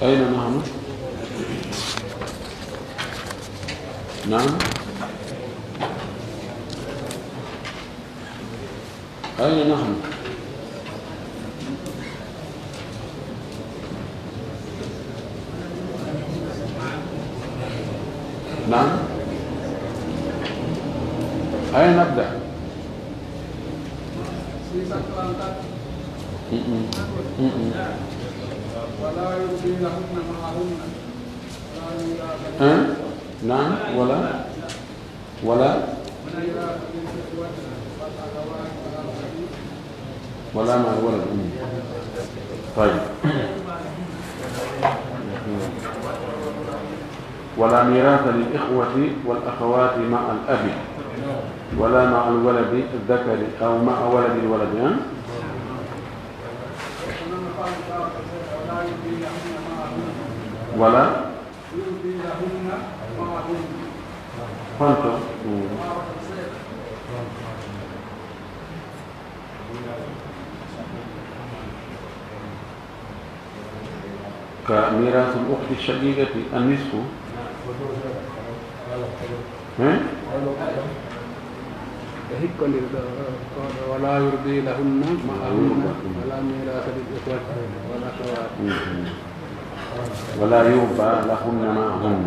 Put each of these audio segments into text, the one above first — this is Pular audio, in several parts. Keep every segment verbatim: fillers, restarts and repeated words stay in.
أين نحن؟ نعم. أين نحن؟ نعم. أين نبدأ؟ م-م. م-م. ها؟ نعم، ولا؟ ولا؟ ولا مع الولد. مم. طيب. ولا ميراث للإخوة والأخوات مع الأب، ولا مع الولد الذكر أو مع ولد الولد، ها؟ ولا؟ Honto? Mm. Ka mirasul ukhti shaqiqati an-nisfu. Eh? E hikkondir ɗo, ko ɗo, "ولا يرضي لهن ما هن، ولا ميراث للإخوة والأخوات." Mhm. "ولا يرضى لهن ما هن."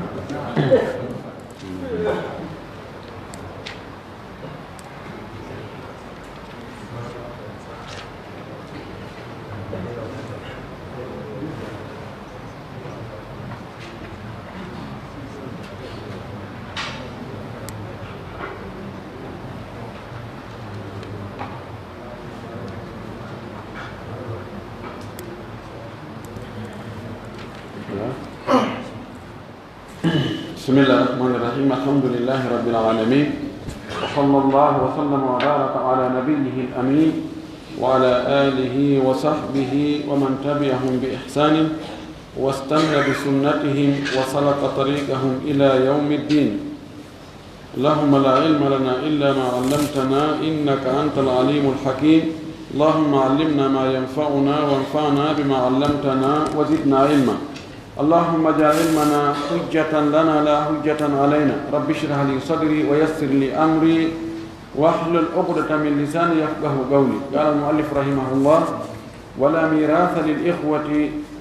بسم الله الرحمن الرحيم. الحمد لله رب العالمين. وصلى الله وسلم وبارك على نبيه الأمين وعلى آله وصحبه ومن تبعهم بإحسان واستن بسنتهم وسلك طريقهم إلى يوم الدين. اللهم لا علم لنا إلا ما علمتنا إنك أنت العليم الحكيم. اللهم علمنا ما ينفعنا وانفعنا بما علمتنا وزدنا علما. اللهم اجعل علمنا حجة لنا لا حجة علينا. رب اشرح لي صدري ويسر لي أمري واحلل عقدة من لساني يفقه قولي. قال المؤلف رحمه الله: "ولا ميراث للإخوة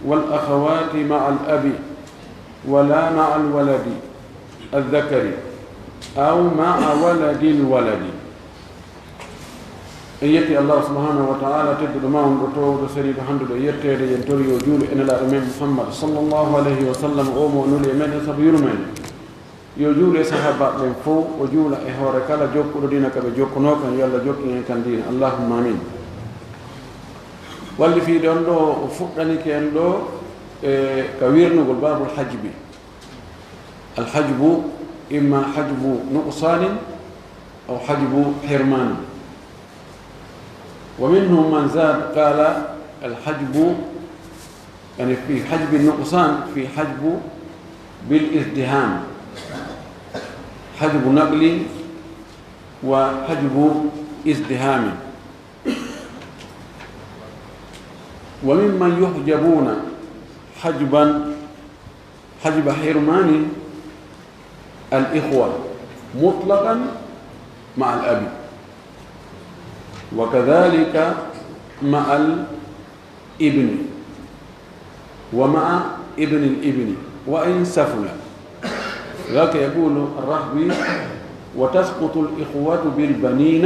والأخوات مع الأب ولا مع الولد الذكر أو مع ولد الولد." En yetti Allah subhanahu wa ta'ala, tedduɗo mawnuɗo, toowuɗo, seniiɗo, handuɗo e yetteede. Yen tori yo juulu e Nelaaɗo men Muhammad sallallahu alayhi wa sallam, o mo o nuli e meɗen sabu yurmeende. Yo juulu e sahaabaaɓe ɓen fow, o juula e hoore kala jokkuɗo diina ka ɓe jokkunoo kan, yo Allah jokkin en kan diina. Allahumma amin. Wallifiiɗo on ɗo, o fuɗɗanike en ɗo e ka wirnugol baabul hajbi. Al hajbu imma hajbu nuqsaanin أو حجب حرمان. ومنهم من زاد قال: الحجب، يعني، في حجب النقصان، في حجب بالازدحام، حجب نقل وحجب ازدحام. وممن يحجبون حجبا، حجب حرمان، الإخوة مطلقا مع الأب، وكذلك مع الابن، ومع ابن الابن وإن سفل. ذاك يقول الرحبي: وتسقط الإخوة بالبنين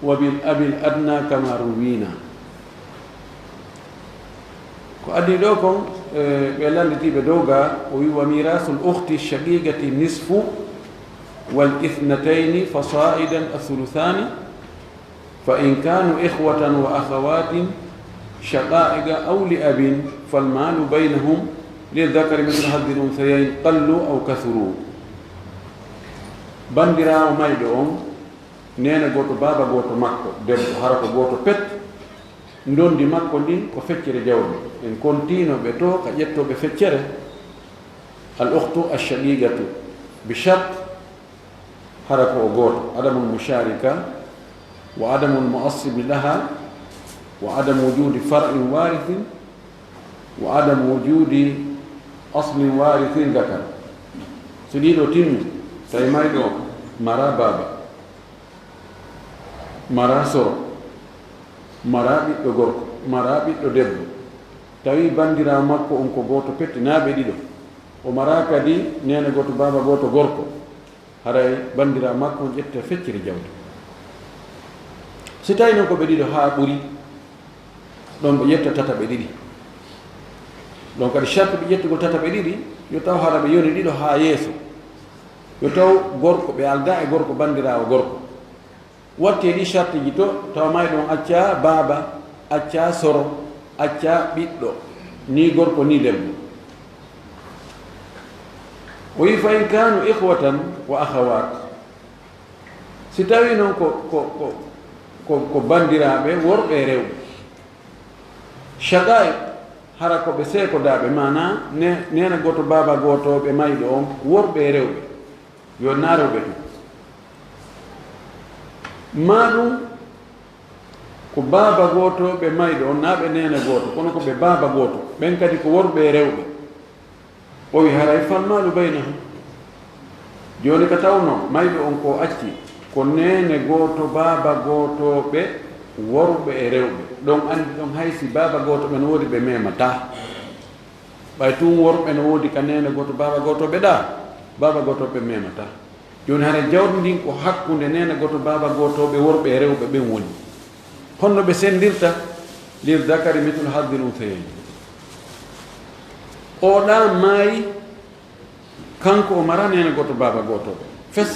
وبالأب الأدنى كما روينا. Ko adii ɗoo kon, e, ɓe lannditiiɓe dow gaa, o wi'i: وميراث الأخت الشقيقة النصف والاثنتين فصاعدا الثلثان، فإن كانوا إخوة وأخوات شقائق أو لأب فالمال بينهم للذكر مثل حظ الأنثيين قلوا أو كثروا. Banndiraawo mayɗo on, neene gooto, baaba gooto makko debbo, hara ko gooto pet, ndondi makko ndin ko feccere jawdi. En kontiino ɓe to ka ƴettooɓe feccere, الأخت الشقيقة، بشرط hara ko o gooto, عدم المشاركة، وعدم المعصب لها، وعدم وجود فرع وارث، وعدم وجود أصل وارث ذكر. So ɗii ɗoo timmi, tawi mayɗo on maraa baaba, maraa soro, maraa ɓiɗɗo gorko, maraa ɓiɗɗo debbo, tawi banndiraawo makko on ko gooto pet, naa ɓe ɗiɗo, o maraa kadi neene gooto, baaba gooto gorko, haray banndiraawo makko on ƴetta feccere jawdi. Si tawii non ko ɓe ɗiɗo haa ɓuri, ɗon ɓe ƴetta tataɓe ɗiɗi. Ɗon kadi, sarti ɓe ƴettugol tataɓe ɗiɗi, yo taw hara ɓe yoni ɗiɗo haa yeeso. Yo taw gorko, ɓe aldaa e gorko banndiraawo gorko. Watti e ɗii sartiiji to, tawa mayɗo on accaa baaba, accaa soro, accaa ɓiɗɗo, nii gorko, nii debbo. O wi'i: فإن كانوا إخوة وأخوات. Si tawii non ko, ko, ko, ko, ko banndiraaɓe worɓe e rewɓe, شقائق, hara ko ɓe seekodaaɓe, maanaa ne-, neene gooto, baaba gooto ɓe mayɗo on, worɓe e rewɓe, yo naa rewɓe tun. Maa ɗun ko baaba gooto ɓe mayɗo on, naa ɓe neene gooto, kono ko ɓe baaba gooto, ɓen kadi ko worɓe e rewɓe. O wi'i: haray فالمال بينهم. Jooni ka tawno mayɗo on ko acci, ko neene gooto, baaba gooto ɓe worɓe e rewɓe. Ɗon anndi ɗon hay si baaba gooto ɓe no woodi, ɓe memataa. Ɓay tun worɓe no woodi ka neene gooto, baaba gooto ɓe ɗaa, baaba gooto ɓe memataa. Jooni haray jawdi ndin ko hakkunde neene gooto, baaba gooto ɓe worɓe e rewɓe ɓen woni. Honno ɓe sendirta? للذكر مثل حظ الأنثيين. Oo ɗaa maayi, kanko o maraa neene gooto, baaba gooto ɓe. Fes.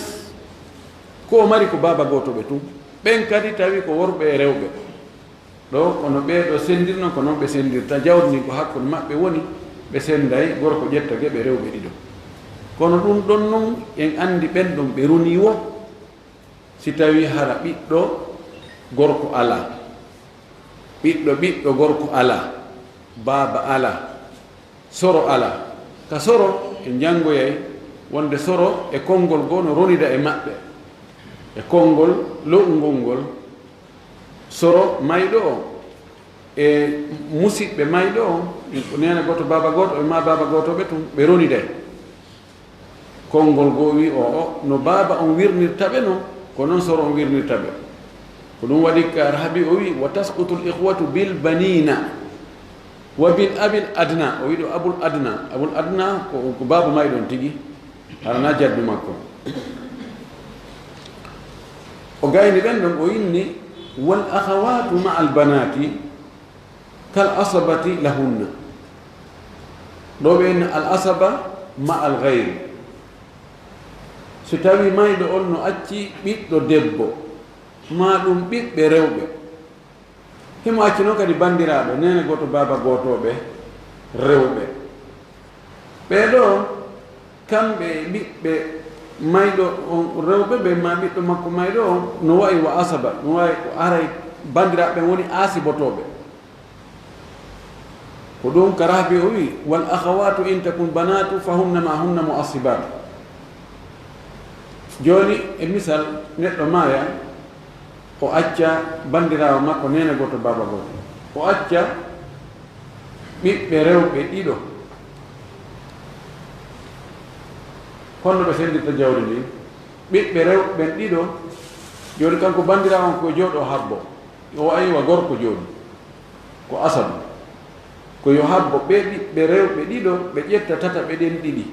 Ko o mari ko baaba gooto ɓe tun. Ɓen kadi tawi ko worɓe e rewɓe. Ɗoo, kono ɓee ɗoo sendirno, ko non ɓe sendirta. Jawdi ndin ko hakkunde maɓɓe woni, ɓe senday, gorko ƴetta geɓe rewɓe ɗiɗo. Kono ɗun ɗon non, en anndi ɓen ɗon ɓe ronii wo, si tawii hara ɓiɗɗo gorko alaa, ɓiɗɗo, ɓiɗɗo gorko alaa, baaba alaa, soro alaa. Ka soro, en janngoyay wonde soro e konngol goo no ronida e maɓɓe. E konngol lo'ungol ngol, soro mayɗo on e musiɓɓe mayɗo on, neene gooto, baaba gooto, ɓe maa baaba gooto ɓe tun, ɓe roniday. Konngol goo wi'i, o'o, no baaba on wirnirta ɓe non, ko non soro on wirnirta ɓe. Ko ɗun waɗi ka Rahabi o wi'i: وتسقط الإخوة بالبنين وبالأب الأدنى. O wi'i ɗoo Abul Adna. Abul Adna ko, ko baaba mayɗo on tigi, hara naa jaddu makko. O gayni ɓen ɗon, o inni: والأخوات مع البنات كالعصبة لهن. Ɗoo ɓe inni العصبة مع الغير. Si tawii mayɗo on no acci ɓiɗɗo debbo, maa ɗun ɓiɓɓe rewɓe, himo acci non kadi banndiraaɓe, neene gooto, baaba gooto ɓe rewɓe. Ɓee ɗoo, kamɓe e ɓiɓɓe mayɗo on rewɓe ɓen, maa ɓiɗɗo makko mayɗo on, no wa'i wa asaba, no wa'i ko haray banndiraaɓe ɓen woni asibotooɓe. Ko ɗun ka Rahabi o wi'i: والأخوات إن تكن بنات فهن معهن معصبات. Jooni, e misal, neɗɗo maaya, o acca banndiraawo makko neene gooto, baaba gooto. O acca ɓiɓɓe rewɓe ɗiɗo. Honno ɓe sendirta jawdi ndin? Ɓiɓɓe rewɓe ɓen ɗiɗo, jooni kanko banndiraawo on ko jooɗoo habbo. O aywa gorko jooni. Ko asabu. Ko yo habbo ɓee ɓiɓɓe rewɓe ɗiɗo, ɓe ƴetta tataɓe ɗen ɗiɗi.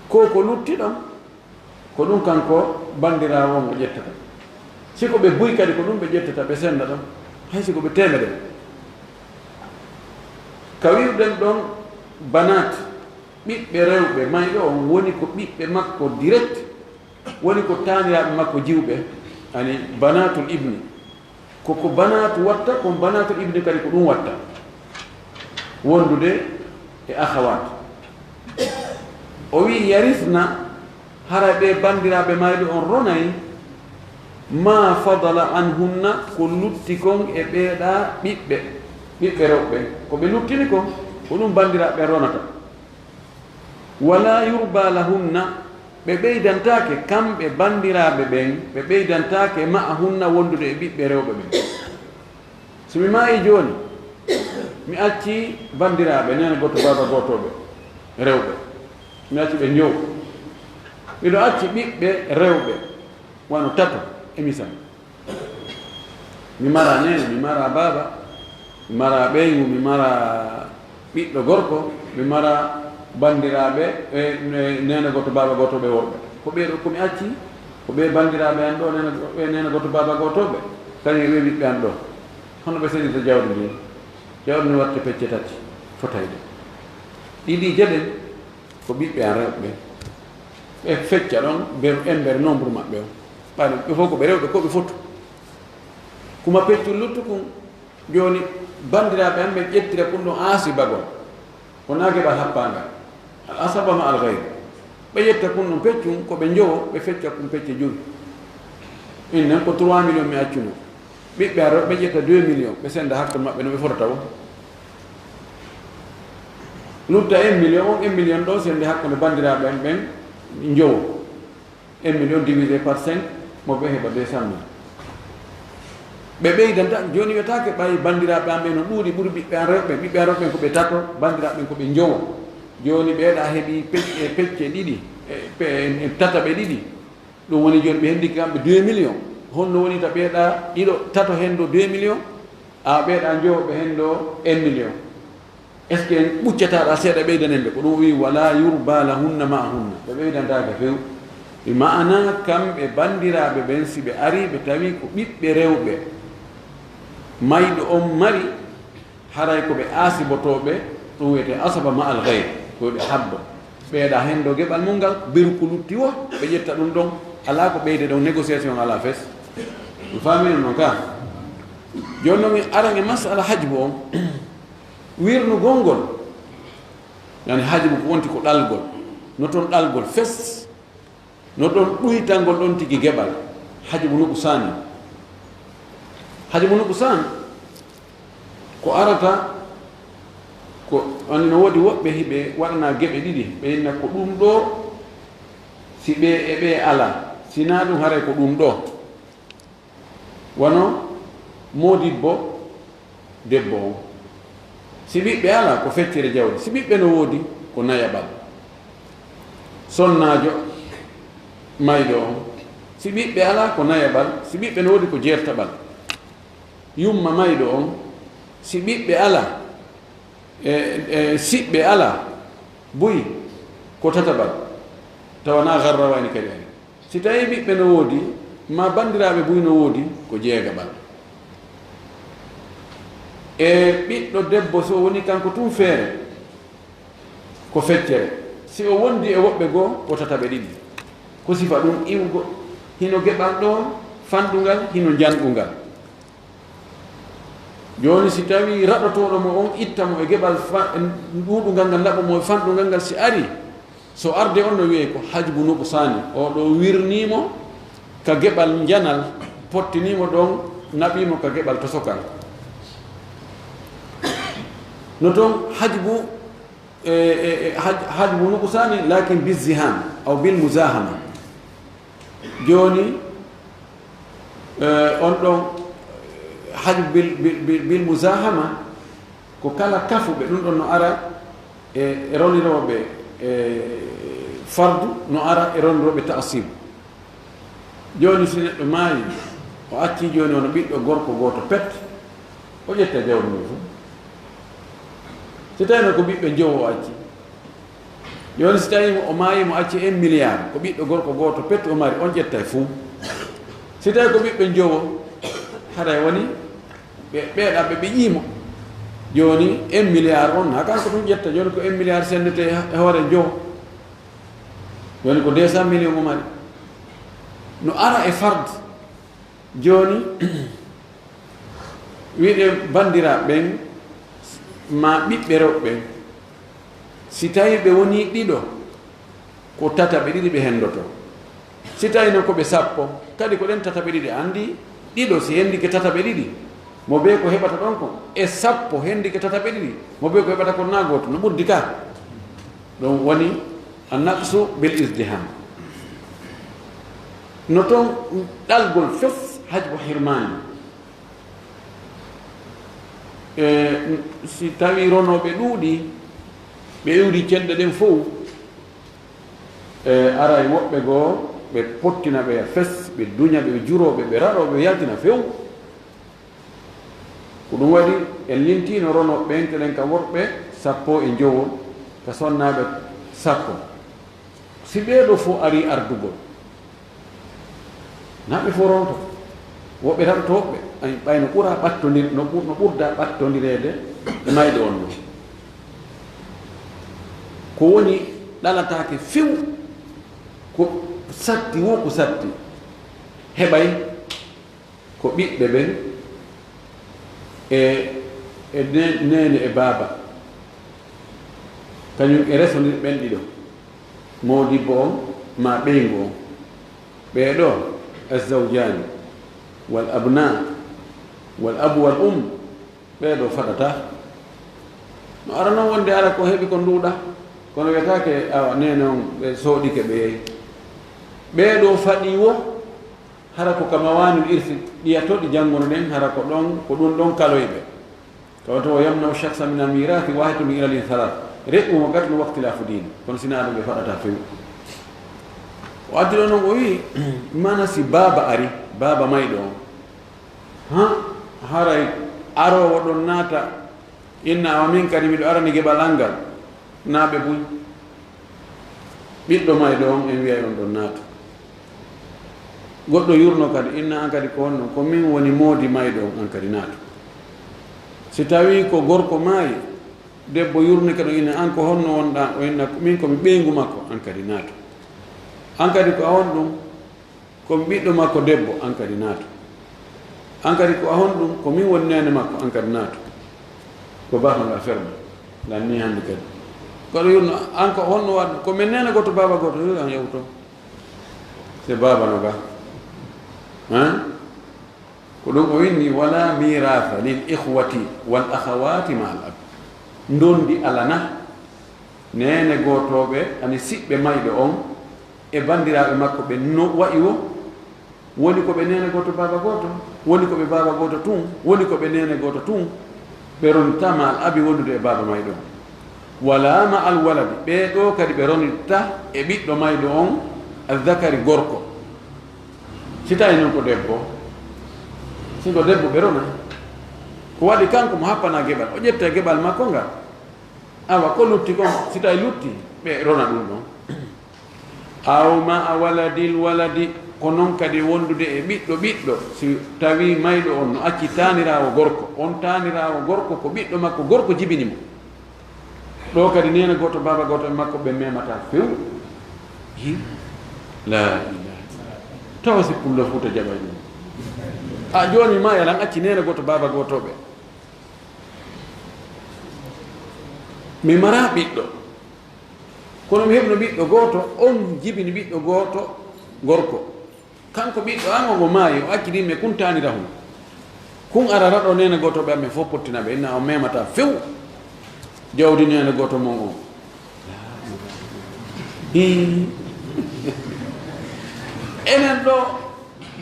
Ko ko lutti ɗon, Ko ɗum kanko banndiraawo on o ƴettata. Si ko ɓe buy kadi, ko ɗum ɓe ƴettata, ɓe senda ɗon, hay si ko ɓe teemedere. Ka wi'uɗen ɗon banaat, ɓiɓɓe rewɓe mayɗo on woni ko ɓiɓɓe makko direct, woni ko taaniraaɓe makko jiwɓe, ani banaatul ibni. Ko ko banaatu watta, kon banaatul ibni kadi ko ɗum watta, wondude e akhawat. O wi'i, "Yarisna, hara ɓe banndiraaɓe mayɓe on ronay, ma fadala anhunna, ko lutti kon e ɓeeɗa ɓiɓɓe, ɓiɓɓe rewɓe. Ko ɓe luttini kon, ko ɗum banndiraaɓe ronata." Wala yurba lahunna, ɓe ɓeydantaake, kamɓe banndiraaɓe ɓen, ɓe ɓeydantaake ma'ahunna, wondude e ɓiɓɓe rewɓe ɓen. Si mi maayi jooni, mi acci banndiraaɓe, neene gooto, baaba gooto ɓe rewɓe, mi acci ɓe njowo. Miɗo acci ɓiɓɓe rewɓe, wano tato, e misal. Mi mara neene, mi mara baaba, mi mara ɓeyngu, mi mara ɓiɗɗo gorko, mi mara banndiraaɓe, e, e, neene gooto, baaba gooto ɓe worɓe. Ko ɓee ɗoo ko mi acci, ko ɓee banndiraaɓe an ɗoo, neene, ɓee neene gooto, baaba gooto ɓe, kañum e ɓee ɓiɓɓe an ɗoo. Hono ɓe sendirta jawdi ndin? Jawdi ndin waɗete pecce tati fotayɗe. Ɗiɗi je ɗen, ko ɓiɓɓe an rewɓe ɓen. Ɓe fecca ɗon, ɓe embere nombre maɓɓe on. Ɓayde ɓe fof ko ɓe rewɓe, ko ɓe fotu. Kuma peccu luttu kun, jooni banndiraaɓe an ɓen ƴettira kun ɗon aasibagol. Wonaa geɓal happaangal. Al asaba ma al ghayr. Ɓe ƴetta kun ɗon peccun, ko ɓe njowo, ɓe fecca kun pecce jowi. Innen ko trois millions mi accuno. Ɓiɓɓe an rewɓe ɓe ƴetta deux millions, ɓe senda hakkunde maɓɓe no ɓe fotata woo. Lutta un million, on un million ɗoo sende hakkunde banndiraaɓe am ɓen njowo. Un million divisé par cinq, mo ɓe heɓa deux cent mille. Ɓe ɓeydanta, jooni wiyetaake ɓay banndiraaɓe am ɓen no ɗuuɗi ɓuri ɓiɓɓe an rewɓe ɓen. Ɓiɓɓe an rewɓe ɓen ko ɓe tato, banndiraaɓe ɓen ko ɓe njowo. Jooni ɓeeɗa heɓi pec-, e pecce ɗiɗi, e pe-, e tataɓe ɗiɗi. Ɗum woni jooni ɓe hendike kamɓe deux millions. Honno woni ta ɓeeɗa ɗiɗo, tato hendo deux millions, a ɓeeɗa njowo ɓe hendo un million. Est-ce que en ɓuccataɗa seeɗa ɓeydanen ɓe? Ko ɗum o wi, "Wala yurba lahunna ma'ahunna." Ɓe ɓeydantaake few. Bi ma'ana, kamɓe banndiraaɓe ɓen, si ɓe ari, ɓe tawi ko ɓiɓɓe rewɓe mayɗo on mari, haray ko ɓe aasibotooɓe, ɗum wiyetee asaba ma al ghayr, ko ɓe habbo. Ɓeeɗa hendo geɓal mun ngal, beru ko lutti wo, ɓe ƴetta ɗum ɗon, alaa ko ɓeyde ɗon, négociation alaa fes. Mi faamini non ka? Jooni non, mi aran e masala hajbu on. Wirnugol ngol, yani hajbu ko wonti ko ɗalgol, no ton ɗalgol fes, no ɗon ɗuytangol ɗon tigi geɓal, hajbu nuqsaani. Hajbu nuqsaan ko arata ko, ani no woodi woɓɓe hiɓe waɗana geɓe ɗiɗi, ɓe inna ko ɗum ɗoo, si ɓe e ɓe alaa, si naa ɗum haray ko ɗum ɗoo. Wano moodibbo debbo on. Si ɓiɓɓe alaa, ko feccere jawdi. Si ɓiɓɓe no woodi, ko nayaɓal. Sonnaajo mayɗo on. Si ɓiɓɓe alaa, ko nayaɓal. Si ɓiɓɓe no woodi, ko jeertaɓal. Yumma mayɗo on. Si ɓiɓɓe alaa, e, e, siɓɓe alaa, buy, ko tataɓal. Tawa naa garrawayni kadi ari. Si tawii ɓiɓɓe no woodi, maa banndiraaɓe buy no woodi, ko jeegaɓal. E ɓiɗɗo debbo, si o woni kanko tun feere, ko feccere. Si o wondi e woɓɓe goo, ko tataɓe ɗiɗi. Ko sifa ɗum iwgo, hino geɓal ɗoo fanɗungal, hino njanɗungal. Jooni, si tawii raɗotooɗo mo on itta mo e geɓal fa-, ɗuuɗungal ngal, naɓa mo e fanɗungal ngal, si ari, so arde on no wiyee ko hajbu nuqsaani, oo ɗoo wirnii mo ka geɓal njanal, pottinii mo ɗon, naɓii mo ka geɓal tosokal. No ton hajbu, e, e, e, haj-, hajbu nuqsaani, lakin bizzihaam aw bil muzaahama. Jooni, eh, on ɗon, eh, hajbu bil, bil, bil, bil muzaahama, ko kala kafuɓe, ɗum ɗon no ara e, e ronirooɓe, e fardu, no ara e ronirooɓe ta'siib. Jooni, si neɗɗo maayi, o accii jooni wano ɓiɗɗo gorko gooto pet, o ƴetta jawdi mum fof. Si tawii noon ko ɓiɓɓe njowo o acci, Jooni, si tawii mo, o maayii, mo acci un milliard, ko ɓiɗɗo gorko gooto petto o mari, on ƴettay fuu. Si tawii ko ɓiɓɓe njowo, haray woni ɓe, ɓeeɗa ɓe, ɓe ƴiimo. Jooni, un milliard on, haa kanko tun ƴetta, jooni ko un milliard sendete e hoore njowo. Jooni ko deux cent millions mo mari. No ara e fard. Jooni, wi'en banndiraaɓe ɓen, maa ɓiɓɓe rewɓe ɓen, si tawii ɓe wonii ɗiɗo, ko tataɓe ɗiɗi ɓe henndotoo. Si tawii non ko ɓe sappo, kadi ko ɗen tataɓe ɗiɗi, anndi ɗiɗo si henndike tataɓe ɗiɗi, mo bee ko heɓata ɗon kon, e sappo henndike tataɓe ɗiɗi, mo bee ko heɓata kon naa gooto, no ɓurdi ka. Ɗum woni annaqsu bil izdiham. No ton ɗalgol fes hajbu hirmaani. E, si tawii ronooɓe ɗuuɗii, ɓe iwri cenɗe ɗen fow, e, aray woɓɓe goo, ɓe pottina ɓe fes, ɓe duña ɓe, ɓe juroo ɓe, ɓe raɗoo ɓe, yaltina few. Ko ɗum waɗi, en lintiino ronooɓe ɓen, keɗen ka worɓe sappo e njowo, ka sonnaaɓe sappo. Si ɓee ɗoo fow arii ardugol, naa ɓe fow ronto. Woɓɓe raɗoto woɓɓe, ay, ɓay no ɓura ɓattondir-, no ɓur-, no ɓurda ɓattondireede e mayɗo on ɗon. Ko woni ɗalataake few, ko satti woo ko satti, heɓay ko ɓiɓɓe ɓen e, e ne-, neene e baaba, kañum e resondir ɓen ɗiɗo, moodibbo on maa ɓeyngu on. Ɓee ɗoo, azzawjaani, wal abnaa, wal abu wal um, ɓee ɗoo faɗataa. No ara non wonde ara ko heɓi ko nduuɗa, kono wiyataake, awa, neene on, ɓe sooɗike, ɓe yehi. Ɓee ɗoo faɗii woo, hara ko ka mawaanil irsi, ɗiya to ɗi jannguno ɗen, hara ko ɗon, ko ɗun ɗon kaloyi ɓe. Ka wata, wa yamna'u shakhsan min al-mirathi wahidatun min al-illati thalath. Reɓɓu mo gatnu wa ikhtilafu din. Kono si naa ɗun ɓe faɗataa few. O addi ɗoo non, o wi'i, maana si baaba ari, baaba mayɗo on, ha, haray aroowo ɗon naata, inna, awa, min kadi miɗo arani geɓal an ngal, naa ɓe buy. Ɓiɗɗo mayɗo on, en wi'ay on ɗon naatu. Goɗɗo yurno kadi, inna, an kadi ko honɗun? Ko min woni moodi mayɗo on, an kadi naatu. Si tawii ko gorko maayi, debbo yurnike ɗon, inna, an ko honno wonɗaa? O inna, min ko mi ɓeyngu makko, an kadi naatu. An kadi ko a honɗun? Ko mi ɓiɗɗo makko debbo, an kadi naatu. An kadi ko a honɗun? Ko min woni neene makko, an kadi naatu. Ko baafa ngal ferma. Ngal nii hannde kadi. Ko aɗa yurno, an ko honno waɗ-, ko min neene gooto, baaba gooto, yo an yawto. Se baaba no ga. Hein? Ko ɗum o winndi, wala mirasa lil ikhwati wal akhawati ma al ab. Ndondi alana. Neene gootooɓe, ani siɓɓe mayɗo on, e banndiraaɓe makko ɓen no wa'i wo, woni ko ɓe neene gooto, baaba gooto, woni ko ɓe baaba gooto tun, woni ko ɓe neene gooto tun, ɓe ronta ma al abi wondude e baaba mayɗo on. Wala ma al waladi, ɓee ɗoo kadi ɓe ronitta e ɓiɗɗo mayɗo on, al zakari gorko. Si tawi non ko debbo, si ko debbo ɓe rona, ko waɗi kanko mo happana geɓal, o ƴetta geɓal makko ngal. Awa, ko lutti kon, si tawi lutti, ɓe rona ɗum ɗon. Aw ma a waladil waladi, ko non kadi wondude e ɓiɗɗo ɓiɗɗo, si tawi mayɗo on no acci taaniraawo gorko, on taaniraawo gorko ko ɓiɗɗo makko gorko jibini mo. Ɗoo kadi neene gooto, baaba gooto e makko ɓe memataa few. Hi? La ilaha. Tawa si pullo Fuuta jaɓay ɗum. A jooni ma yalan acci neene gooto, baaba gooto ɓe. Mi maraa ɓiɗɗo. Kono mi heɓno ɓiɗɗo gooto, on jibini ɓiɗɗo gooto gorko. Kanko ɓiɗɗo an on o maayi, o acci ɗin, mi kuntaanira hon. Kun ara raɗo neene gooto ɓe amen fof pottina ɓe, inna on memataa few jawdi neene gooto mon on. Hii. Enen ɗoo,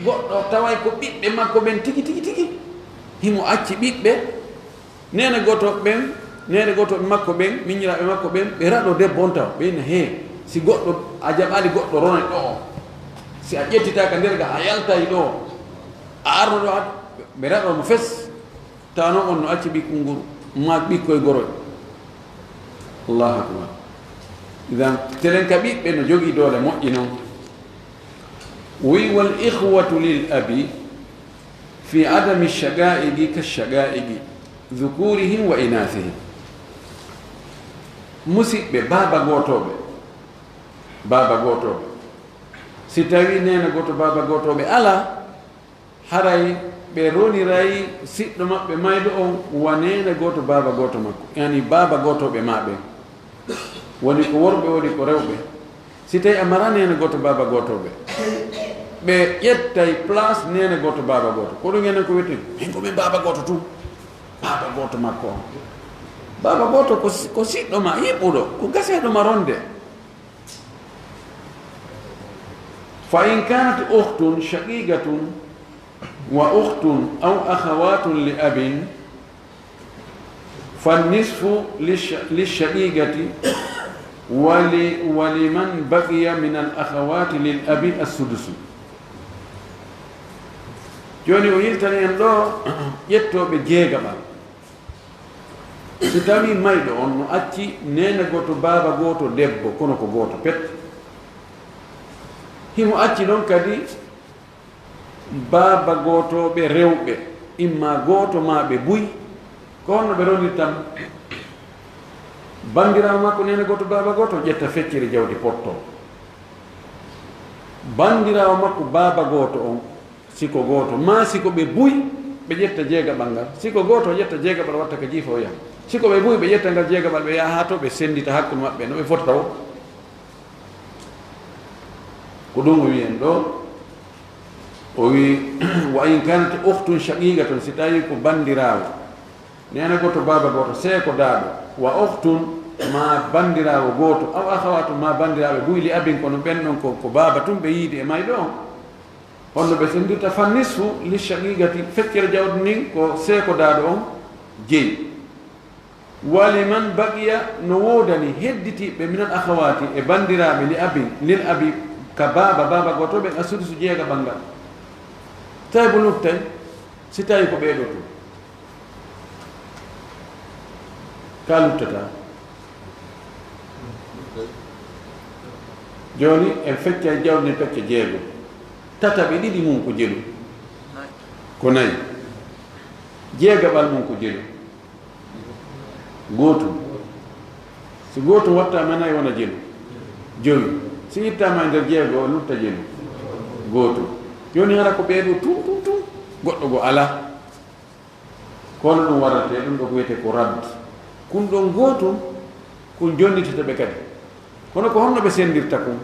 goɗɗo taway ko ɓiɓɓe makko ɓen tigi, tigi, tigi. Himo acci ɓiɓɓe, neene gooto ɓen, neene gooto makko ɓen, miñiraaɓe makko ɓen, ɓe raɗo debbo on taw. Ɓe inna, "Hee, si goɗɗo, a jaɓaali goɗɗo rone ɗoo, si a ƴettitaa ka nder ga, a yaltay ɗoo, a arno ɗoo, a-," ɓe raɗo mo fes. Tawa non on no acci ɓikkunguru, ma ɓikkoy goroy. Allahu akbar. Idan, telen ka ɓiɓɓe no jogii doole moƴƴi non. Wi, "Wal ikhwatu lil abi fi adami shaqa'iqi ka shaqa'iqi dhukurihim wa inathihim." Musiɓɓe baaba gootooɓe, baaba gootooɓe. Si tawii neene gooto baaba gootooɓe alaa, haray ɓe roniray siɗɗo maɓɓe mayɗo on wa neene gooto baaba gooto makko, yani baaba gootooɓe maa ɓen. Woni ko worɓe, woni ko rewɓe. Si tawii a maraa neene gooto baaba gootooɓe, ɓe ƴettay place neene gooto baaba gooto. Ko ɗum enen ko wiyeten, "Min ko min baaba gooto tun." Baaba gooto makko on. Baaba gooto ko si-, ko siɗɗo ma, yiɓɓuɗo, ko gaseeɗo ma ronde. فإن كانت أخت شقيقة وأخت أو أخوات لأب فالنصف للش-، للشقيقة ول-، ولمن بقي من الأخوات للأب السدس. Jooni o yiltani en ɗoo ƴettooɓe jeegaɓal. Si tawii mayɗo on no acci neene gooto, baaba gooto, debbo, kono ko gooto pet. Himo acci non kadi baaba gootooɓe rewɓe, imma gooto maa ɓe buy, ko honno ɓe ronirta mo? Banndiraawo makko neene gooto, baaba gooto, ƴetta feccere jawdi pottoo. Banndiraawo makko baaba gooto on, si ko gooto, maa si ko ɓe buy, ɓe ƴetta jeegaɓal ngal. Si ko gooto, o ƴetta jeegaɓal, watta ka jiifa, o yaha. Si ko ɓe buy, ɓe ƴetta ngal jeegaɓal, ɓe yaha haa to ɓe senndita hakkunde maɓɓe, no ɓe fotata woo. Ko ɗum o wi'i en ɗoo, o wi'i, "Wa in kanat ukhtun shaqiqatun", si tawii ko banndiraawo, neene gooto, baaba gooto, seeko, daado, "wa ukhtun", maa banndiraawo gooto, "aw akhawatun", maa banndiraaɓe buy, "li abin", kono ɓen ɗon ko, ko baaba tun ɓe yiidi e mayɗo on. Honno ɓe sendirta? "Fan nisfu li shaqiqati", feccere jawdi ndin ko seeko daado on jeyi. "Wa liman baqiya", no woodani hedditiiɓe, "minal akhawati", e banndiraaɓe, "li abin", lil abi, ka baaba, baaba gooto ɓen, "as-sudusu", jeegaɓal ngal. Tawi bo luttay, si tawi ko ɓee ɗoo tun. Ka luttataa. Jooni, en feccay jawdi ndin pecce jeego. Tataɓe ɗiɗi mun ko jelu. Ko nayi. Jeegaɓal mun ko jelu. Gootum. Si gootum wattaama e nayi, wona jelu. Jowi. Si ittaama e nder jeego, o lutta jelu. Gootum. Jooni, hara ko ɓee ɗoo tun, tun, tun, goɗɗo goo alaa. Kono ɗum waɗata, ɗum ɗo ko wiyetee ko radd. Kun ɗon gootum, kun jonnitata ɓe kadi. Kono ko honno ɓe senndirta kun?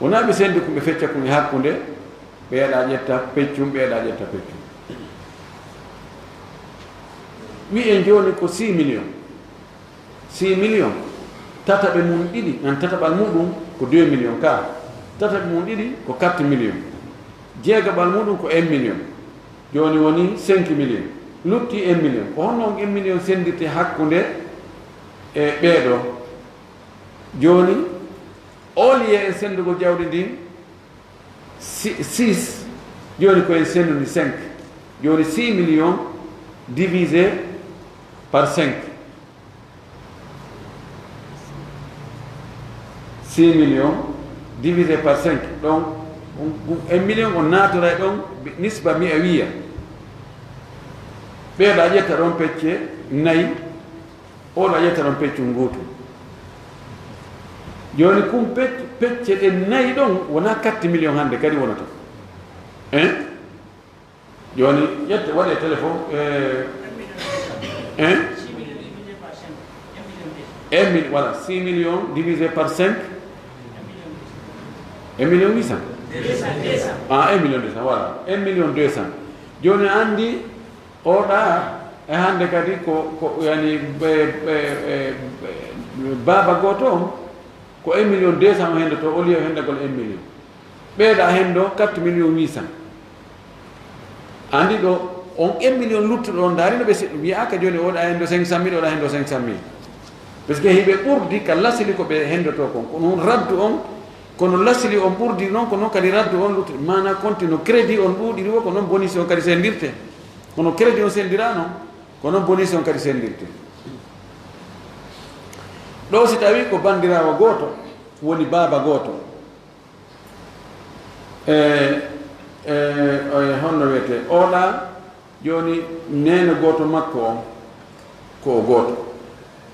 Wonaa ɓe senndi kun, ɓe fecca kun e hakkunde, ɓeeɗa ƴetta peccum, ɓeeɗa ƴetta peccum. Wi'en jooni ko six millions. Six millions, tataɓe mun ɗiɗi, an tataɓal muɗum ko deux millions ka. Tataɓe mun ɗiɗi ko quatre millions. Jeegaɓal muɗum ko un million. Jooni woni cinq millions. Lutti un million. Ko honno on un million senndirte hakkunde e ɓee ɗoo? Jooni, au lieu en senndugol jawdi ndin, Si-, six, jooni ko en senndu ndi cinq. Jooni six millions divisé par cinq. Six millions divisé par cinq. Donc, un, un, un million on naatoray ɗon, nisba mi'awiya. Ɓeeɗa ƴetta ɗon pecce nayi, oɗa ƴetta ɗon peccun gootun. Jooni kun pec-, pecce ɗen nayi ɗon wonaa quatre millions hannde kadi wonata. Hein? Jooni ƴette, waɗe téléphone, eh, hein? Un mil-, voilà, six millions divisé par cinq. Un million huit cents. Ah, un million deux cents, voilà. Un million deux cents. Jooni anndi, oɗa, e hannde kadi ko, ko, yani, ɓe, ɓe, ɓe, ɓe, baaba gooto on, ko un million deux cents o henndotoo, au lieu o henndagol un million. Ɓeeɗa henndo quatre millions huit cents. Anndi ɗoo, on un million luttuɗo on, ndaari no ɓe seɗɗi, wi'aaka jooni oɗa henndo cinq cent mille, oɗa henndo cinq cent mille. Parce que hiɓe ɓurdi ka lasili ko ɓe henndotoo kon. Kono on raddu on, kono lasili on ɓurdi non, ko non kadi raddu on luttuɗo. Maanaa konti no crédit on ɗuuɗiri woo, ko non bonus on kadi senndirtee. Kono crédit on senndiraa non. Ko non bonus on kadi senndirtee. Ɗoo si tawii ko banndiraawo gooto woni baaba gooto, e, e, e honno wiyetee? Oɗa jooni neene gooto makko on, ko o gooto.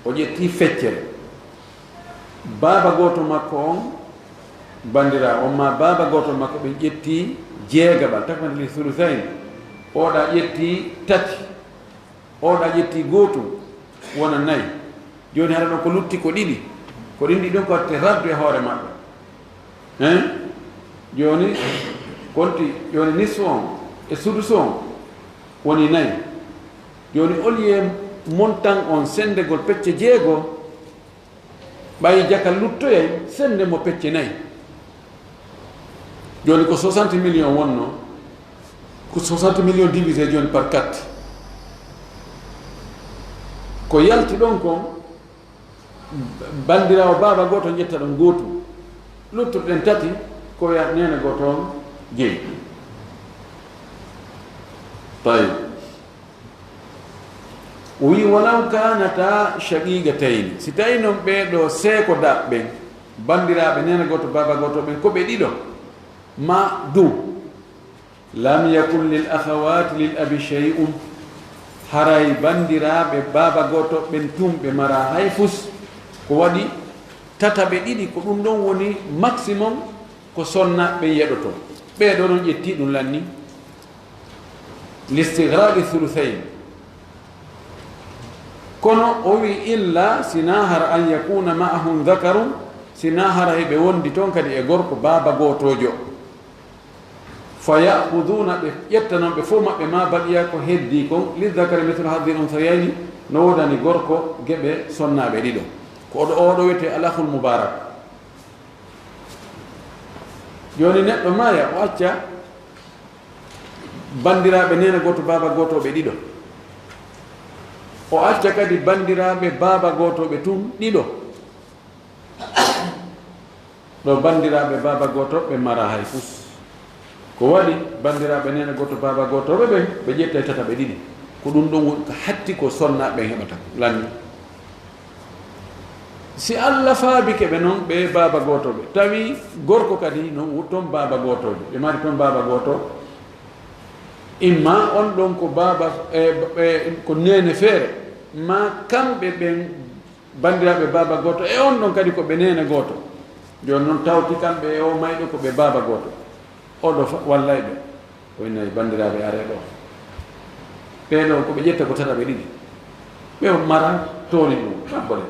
O ƴettii feccere. Baaba gooto makko on, banndiraawo on, maa baaba gooto makko ɓen ƴettii jeegaɓal, takmati li sulusayn. Oɗa ƴettii tati. Oɗa ƴettii gootum, wona nayi. Jooni hara ɗon ko lutti ko ɗiɗi. Ko ɗin ɗiɗon ko watte raddu e hoore maɓɓe. Hein? Jooni, konti, jooni nisfu on e sudusu on woni nayi. Jooni, au lieu montant on senndegol pecce jeego, ɓay jaka luttoyay, sennde mo pecce nayi. Jooni ko soixante millions wonno, ko soixante millions divisé jooni par quatre. Ko yalti ɗon kon, banndiraawo baaba gooto ƴetta ɗon gootum. Luttuɗe ɗen tati, ko ya neene gooto on jeyi. Tawi. O wi'i, "Walaw kaanata shaqiiqatayni", si tawi non ɓee ɗoo seekodaaɓe ɓen, banndiraaɓe neene gooto, baaba gooto ɓen, ko ɓe ɗiɗo, maa du, "lam yakun lil akhawaati lil abi shay'un", haray banndiraaɓe baaba gooto ɓen tun ɓe maraa hay fus, ko waɗi tataɓe ɗiɗi, ko ɗun ɗon woni maximum ko sonnaaɓe ɓen yeɗotoo. Ɓee ɗoo non ƴettii ɗun lanni. Listighraqi thuluthayn. Kono o wi'i, "Illa, sinaa hara an yakuna ma'ahum dhakarun, sinaa hara hiɓe wondi ton kadi e gorko baaba gootoojo. Fa ya'khuduna", ɓe ƴetta non ɓe fow maɓɓe, "ma baqiya", ko heddii kon, "lidhakari mithlu hadhil unthayayni", no woodani gorko geɓe sonnaaɓe ɗiɗo. Ko oɗo, oɗo wiyetee al akhul mubarak. Jooni neɗɗo maaya, o acca banndiraaɓe neene gooto, baaba gooto ɓe ɗiɗo. O acca kadi banndiraaɓe baaba gooto ɓe tun ɗiɗo. Ɗo banndiraaɓe baaba gooto ɓe maraa hay fus. Ko waɗi banndiraaɓe neene gooto, baaba gooto ɓe ɓen, ɓe ƴettay tataɓe ɗiɗi. Ko ɗun ɗon woni ko hatti ko sonnaaɓe ɓen heɓata lanni. Si Alla faabike ɓe non, ɓe baaba gooto ɓe, tawi gorko kadi non wo-, ton baaba gootoojo, ɓe mari ton baaba gooto, imma on ɗon ko baaba, e, e, ko neene feere, maa kamɓe ɓen banndiraaɓe baaba gooto, e on ɗon kadi ko ɓe neene gooto. Jooni non tawti kamɓe e o mayɗo ko ɓe baaba gooto. Oɗo fa-, wallay ɓe. O innayi banndiraaɓe aree ɗoo. Ɓee ɗoo ko ɓe ƴetta ko tataɓe ɗiɗi. Ɓe on mara tooni ɗum, ɗabbore.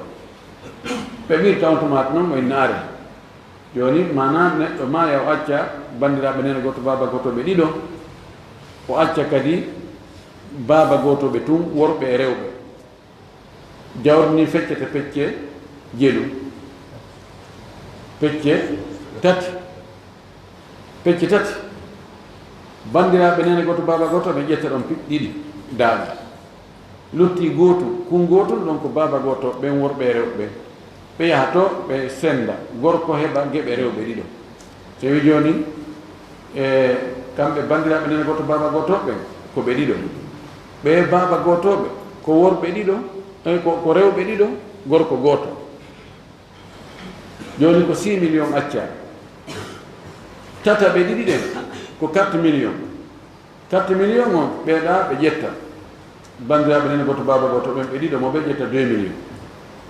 Ɓe wirta on tumaati non, o inna aree. Jooni, maanaa neɗɗo maaya, o acca banndiraaɓe neene gooto, baaba gooto ɓe ɗiɗo. O acca kadi baaba gooto ɓe tun, worɓe e rewɓe. Jawdi ndin feccete pecce jelu. Pecce tati. Pecce tati. Banndiraaɓe neene gooto, baaba gooto, ɓe ƴetta ɗon pi-, ɗiɗi daaɗi. Luttii gootum, kun gootum ɗon ko baaba gooto, ɓen worɓe e rewɓe ɓen. Ɓe yaha to, ɓe sennda. Gorko heɓa geɓe rewɓe ɗiɗo. Tawi jooni, e, kamɓe banndiraaɓe neene gooto, baaba gooto ɓen, ko ɓe ɗiɗo. Ɓe baaba gootooɓe, ko worɓe ɗiɗo, e, ko, ko rewɓe ɗiɗo, gorko gooto. Jooni ko six millions accaa. Tataɓe ɗiɗi ɗen, ko quatre millions. Quatre millions on, ɓee ɗaa ɓe ƴetta. Banndiraaɓe neene gooto, baaba gooto ɓen ɓe ɗiɗo, mo ɓe ƴetta deux millions.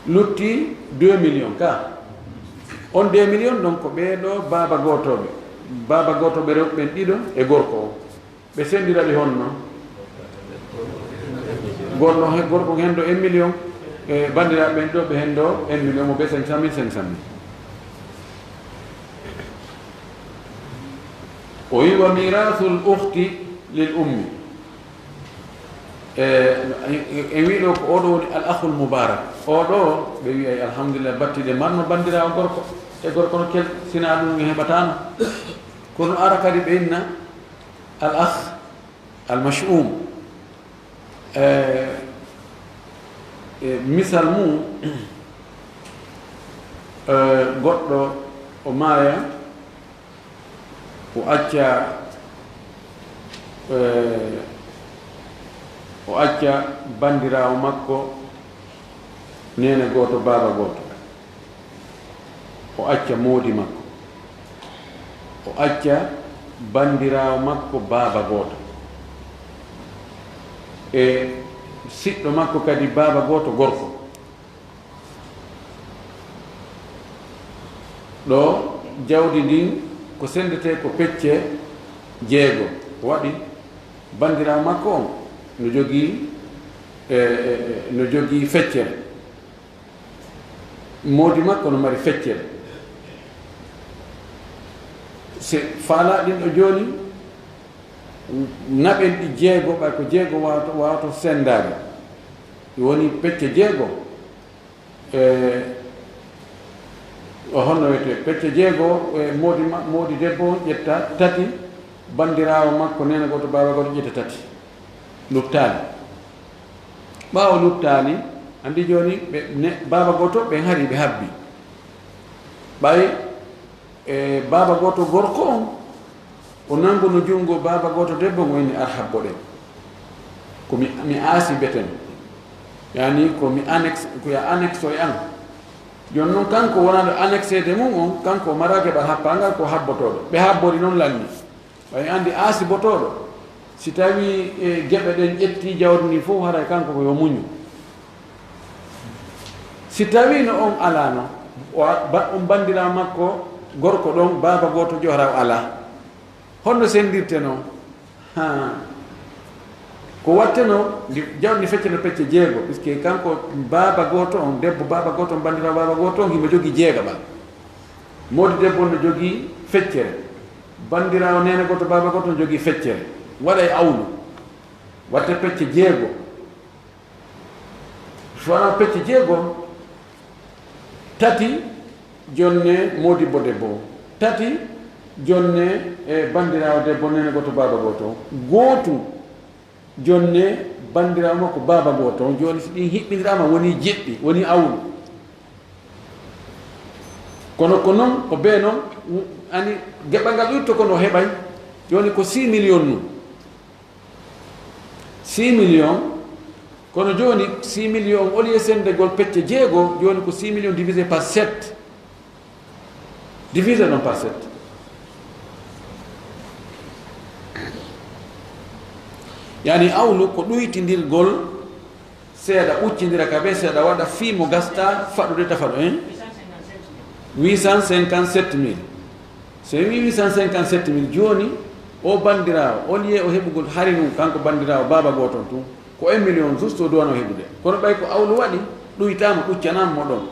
Luttii deux millions ka. On deux millions ɗon ko ɓee ɗoo baaba gootooɓe. Baaba gootooɓe rewɓe ɓen ɗiɗo e gorko on. Ɓe senndira ɗi honno? Gorko he-, gorko hendo un million, e banndiraaɓe ɓen ɗoo ɓe hendo un million, mo ɓe cinq cent mille, cinq cent mille. O wi'i, "Wa mirathul ukhti lil ummi." E, en, en wi'i ɗoo ko oo ɗoo woni al akhul mubarak. Oo ɗoo, ɓe wi'ay, "Alhamdulillah, battiiɗe marno banndiraawo gorko e gorko no kel, sinaa ɗum en heɓataano." Kono ara kadi ɓe inna al akh al mash'um. E, e misal mum, e, goɗɗo o maaya, o acca, e, o acca banndiraawo makko, neene gooto, baaba gooto. O acca moodi makko, o acca banndiraawo makko baaba gooto, e siɗɗo makko kadi baaba gooto gorko. Ɗoo, jawdi ndin ko senndetee ko pecce jeego. Ko waɗi? Banndiraawo makko on no jogii, e, e, e, no jogii feccere. Moodi makko no mari feccere. Si faalaa ɗin ɗoo jooni, naɓen ɗi jeego, ɓay ko jeego waawato, waawato senndaade. Ɗi woni pecce jeego. E, o honno wiyetee? Pecce jeego, e, moodi ma-, moodi debbo on ƴetta tati, banndiraawo makko, neene gooto, baaba gooto, ƴetta tati. Luttaali. Ɓaawo luttaali, anndi jooni ɓe ne-, baaba gooto, ɓen hari ɓe habbi. Ɓay, e, baaba gooto gorko on, o nanguno junngo baaba gooto debbo on, o inni, "Ar habbo ɗen. Ko mi, mi aasi beten." Yani ko mi annexe, ko ya annexe e an. Jooni non kanko wonano annexeede mun on, kanko o maraaki heɓa happangal, ko habbotooɗo. Ɓe habbori non lanni. Ɓay anndi aasibotooɗo, si tawii, e, geɓe ɗen ƴettii jawdi ndin fof, haray kanko ko yo muñu. Si tawiino on alaano, o a-, ba-, on banndiraawo makko gorko ɗon, baaba gooto jo, hara o alaa. Honno senndirtenoo? Haa. Ko wattenoo, ndi, jawdi ndi fecceno pecce jeego, puisque kanko baaba gooto on, debbo baaba gooto on, banndiraawo baaba gooto on, himo jogii jeegaɓal. Moodi debbo on no jogii feccere. Banndiraawo neene gooto, baaba gooto no jogii feccere. Waɗay awlu. Watte pecce jeego. So wanaa pecce jeego, tati jonne moodibbo debbo, tati jonne e banndiraawo debbo, neene gooto, baaba gooto, gootu jonne banndiraawo makko, baaba gooto. Jooni, si ɗin hiɓɓindiraama, wonii jeɗɗi, wonii awlu. Kono ko non, ko bee non, ani geɓal ngal ƴutto, kono o heɓay. Jooni ko six millions nun. Six millions, kono jooni six millions, au lieu senndegol pecce jeego, jooni ko six millions divisé par sept. Divisé non par sept. Yani, awlu ko ɗuytindirgol seeɗa, ɓuccindira ka bee seeɗa, waɗa fii mo gasta faɗude tafaɗo, hein? Huit cent cinquante-sept mille. So en wii huit cent cinquante-sept mille, jooni, o banndiraawo, au lieu o heɓugol hari nun, kanko banndiraawo baaba gooto on tun, ko un million juste o duwano heɓude. Kono ɓay ko awlu waɗi, ɗuytaama, ɓuccanaama mo ɗon.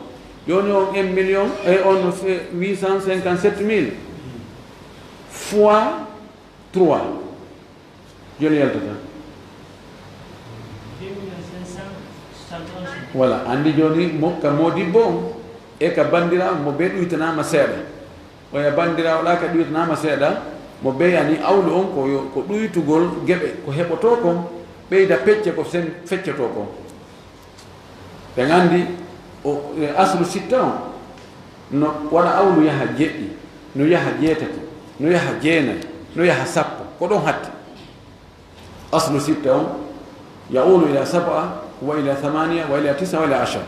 Jooni on un million, e on huit cent cinquante-sept mille fois trois. Jooni yaltata. Voilà, anndi jooni mo, ka moodibbo on e ka banndiraawo mo bee ɗuytanaama seeɗa. Oya banndiraawo ɗa ka ɗuytanaama seeɗa, mo bee yani awlu on ko yo, ko ɗuytugol geɓe ko heɓotoo kon, ɓeyda pecce ko sen feccotoo kon. Ɓen anndi o, e aslu sitta on, no waɗa awlu yaha jeɗɗi, no yaha jeetati, no yaha jeenay, no yaha sappo, ko ɗon hatti. Aslu sitta on, ya'ulu ila sab'a, wa ila thamaniya, wa ila tis'a, wa ila ashar.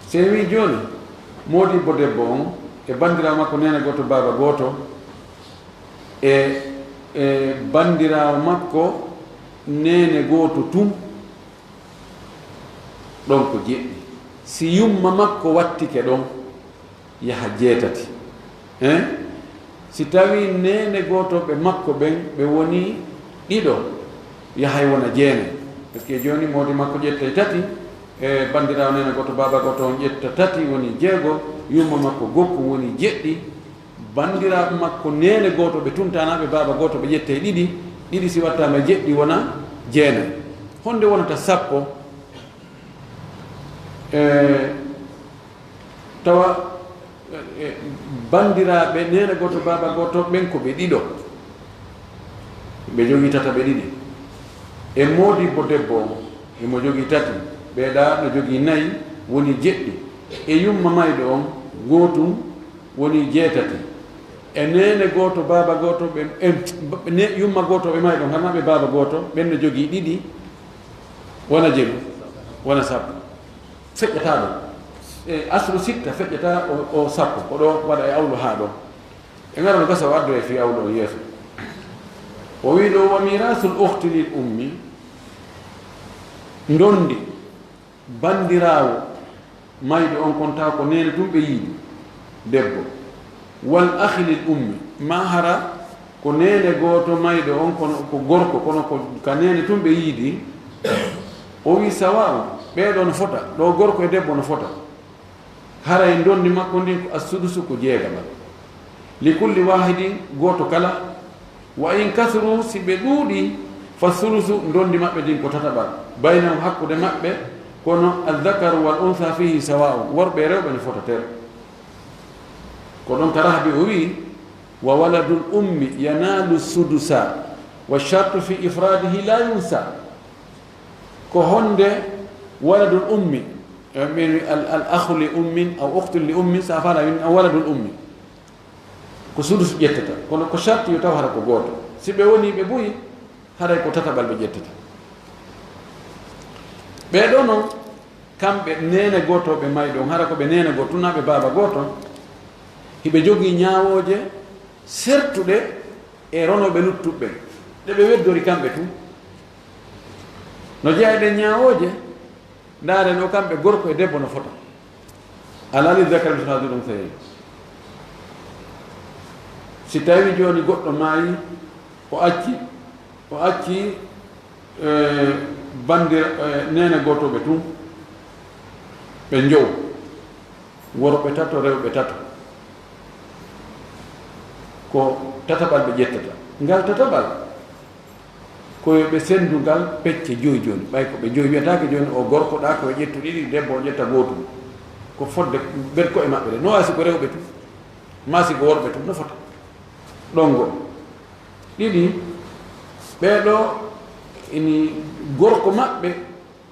Si en wii jooni, moodibbo debbo on, e banndiraawo makko neene gooto, baaba gooto, e, e banndiraawo makko neene gooto tun, ɗon ko jeɗɗi. Si yumma makko wattike ɗon, yaha jeetati. Hein? Si tawii neene gootooɓe makko ɓen, ɓe wonii ɗiɗo, yahay wona jeenay. Parce que jooni moodi makko ƴettay tati, e banndiraawo neene gooto, baaba gooto on ƴetta tati, woni jeego, yumma makko gokku woni jeɗɗi, banndiraaɓe makko neene gooto ɓe tuntaanaaɓe baaba gooto ɓe ƴettay ɗiɗi, ɗiɗi si wattaama e jeɗɗi wona jeenay. Honde wonata sappo? E, tawa, e, banndiraaɓe neene gooto, baaba gooto ɓen ko ɓe ɗiɗo. Ɓe jogii tata ɓe ɗiɗi. E moodibbo debbo on, himo jogii tati. Ɓee ɗa no jogii nayi, woni jeɗɗi. E yumma mayɗo on, gootum, woni jeetati. E neene gooto, baaba gooto, ɓe, e, ne, yumma gooto, ɓe mayɗo, hana ɓe baaba gooto, ɓen no jogii ɗiɗi, wona jelu, wona sappo. Feƴƴataa ɗon. E aslu sitta feƴƴata o, o sappo, ko ɗo waɗa e awlu haa ɗo. E ngara no gasa o addoya fii awlu on yeeso. O wii ɗo, "Wa miiraasul ukhti lil ummi," ndondi bandiraawo mayɗo on kon, taw ko neene tun ɓe yiidi, debbo, "wal akhi lil ummi," ma hara ko neene gooto mayɗo on, kono ko gorko, kono ko ka neene tun ɓe yiidi. O wii, "Sawa'un, ɓee ɗoo no fota, ɗoo gorko e debbo no fota." Haray ndondi makko ndin ko assudusu, ko jeegaɓal. "Li kulli waahidin," gooto kala. "Wa in kasuru," si ɓe ɗuuɗi, "fa sulusu," ndondi maɓɓe ndin ko tataɓal. "Baynahum," hakkunde maɓɓe, kono "azzakaru wal unsa fihi sawa'un," worɓe e rewɓe no fota ter. Ko ɗon ka Rahabi o wii, "Wa waladul ummi yanaalu sudusa, wa shartu fi ifraadihi la yunsa." Ko honde waladul ummi, e, min al, al akhu li ummin aw ukhtun li ummin, sa fala min aw waladul ummi. Ko sudus ƴettata, kono ko sharti yo taw hara ko gooto. Si ɓe woni ɓe buy, haray ko tataɓal ɓe ƴettata. Ɓee ɗoo non, kamɓe neene gootooɓe mayɗo on, hara ko ɓe neene gooto, tunaa ɓe baaba gooto, hiɓe jogii ñaawooje sertuɗe e ronooɓe luttuɓe ɓen, ɗe ɓe weddori kamɓe tun. No jeyaa e ɗen ñaawooje, ndaaren ɗoo kamɓe gorko e debbo no fota. Alaa li zakari mislu hazil unsayayn. Si tawii jooni goɗɗo maayi, o acci, o acci, eh, bandir-, eh, neene gootooɓe tun, ɓe njowo, worɓe tato, rewɓe tato, ko tataɓal ɓe ƴettata. Ngal tataɓal, ko yo ɓe senndu ngal pecce joy jooni. Ɓay ko ɓe joy, wiyataake jooni o gorko ɗaa ko yo ƴettu ɗiɗi, debbo o ƴetta gootun. Ko fodde ɓen ko'e maɓɓe ɗen. No waawi si ko rewɓe tun, maa si ko worɓe tun, no fota. Ɗon goo. Ɗiɗi, ɓee ɗoo ini gorko maɓɓe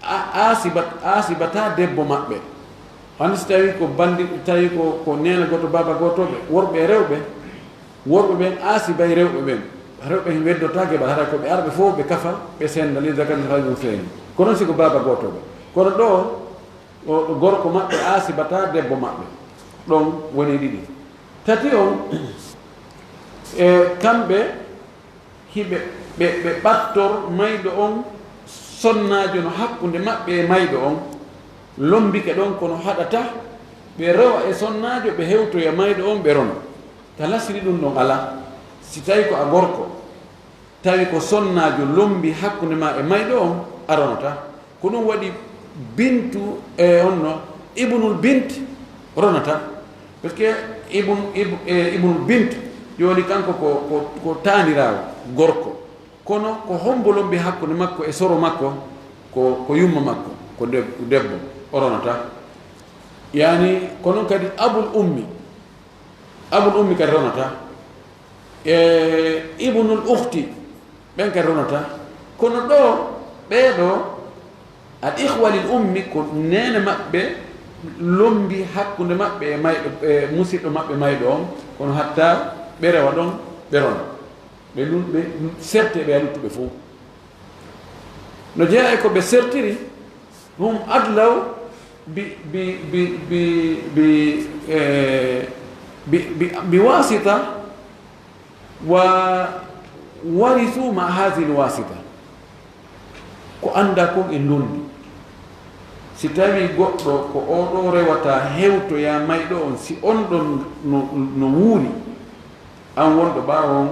a-, aasibat-, aasibataa debbo maɓɓe. Hannde si tawii ko banndi-, tawii ko, ko neene gooto, baaba gootooɓe, worɓe e rewɓe, worɓe ɓen aasibay rewɓe ɓen. Rewɓe ɓen weddotaa geɓal, haray ko ɓe arɓe fow ɓe kafa, ɓe sennda, li zakari mislu hazil unsayayni. Ko non si ko baaba gootooɓe. Kono ɗoo, o, gorko maɓɓe aasibataa debbo maɓɓe. Ɗon woni ɗiɗi. Tati on, e kamɓe hiɓe, ɓe, ɓe ɓattor mayɗo on, sonnaajo no hakkunde maɓɓe e mayɗo on, lombike ɗon, kono haɗata ɓe rewa e sonnaajo, ɓe hewtoya mayɗo on, ɓe rona. Ka lasiri ɗun ɗon alaa, si tawii ko a gorko, tawi ko sonnaajo lombi hakkunde maa e mayɗo on, a ronataa. Ko ɗun waɗi bintu, e, honno, ibnul bint ronataa. Parce que ibn-, ib-, e, ibnul bint, jooni kanko ko, ko, ko taaniraawo gorko. Kono ko hombo lombi hakkunde makko e soro makko? Ko, ko yumma makko, ko deb-, debbo, o ronataa. Yaani, ko non kadi abul ummi. Abul ummi kadi ronataa. E ibnul ukhti, ɓen kadi ronataa. Kono ɗoo, ɓee ɗoo, al ikhwa lil ummi, ko neene maɓɓe lombi hakkunde maɓɓe e mayɗo, e musiɗɗo maɓɓe mayɗo on, kono hatta ɓe rewa ɗon, ɓe rona. Ɓe lun-, ɓe serte ɓe e luttuɓe fow. No jeyaa e ko ɓe sertiri, hum adlaw bi, bi, bi, bi, bi, eh, bi, bi, bi wasita wa warisu ma hazil wasita. Ko anndaa kon e ndondi. Si tawii goɗɗo ko oo ɗoo rewata hewtoyaa mayɗo on, si on ɗon no, no wuuri, an wonɗo ɓaawo on,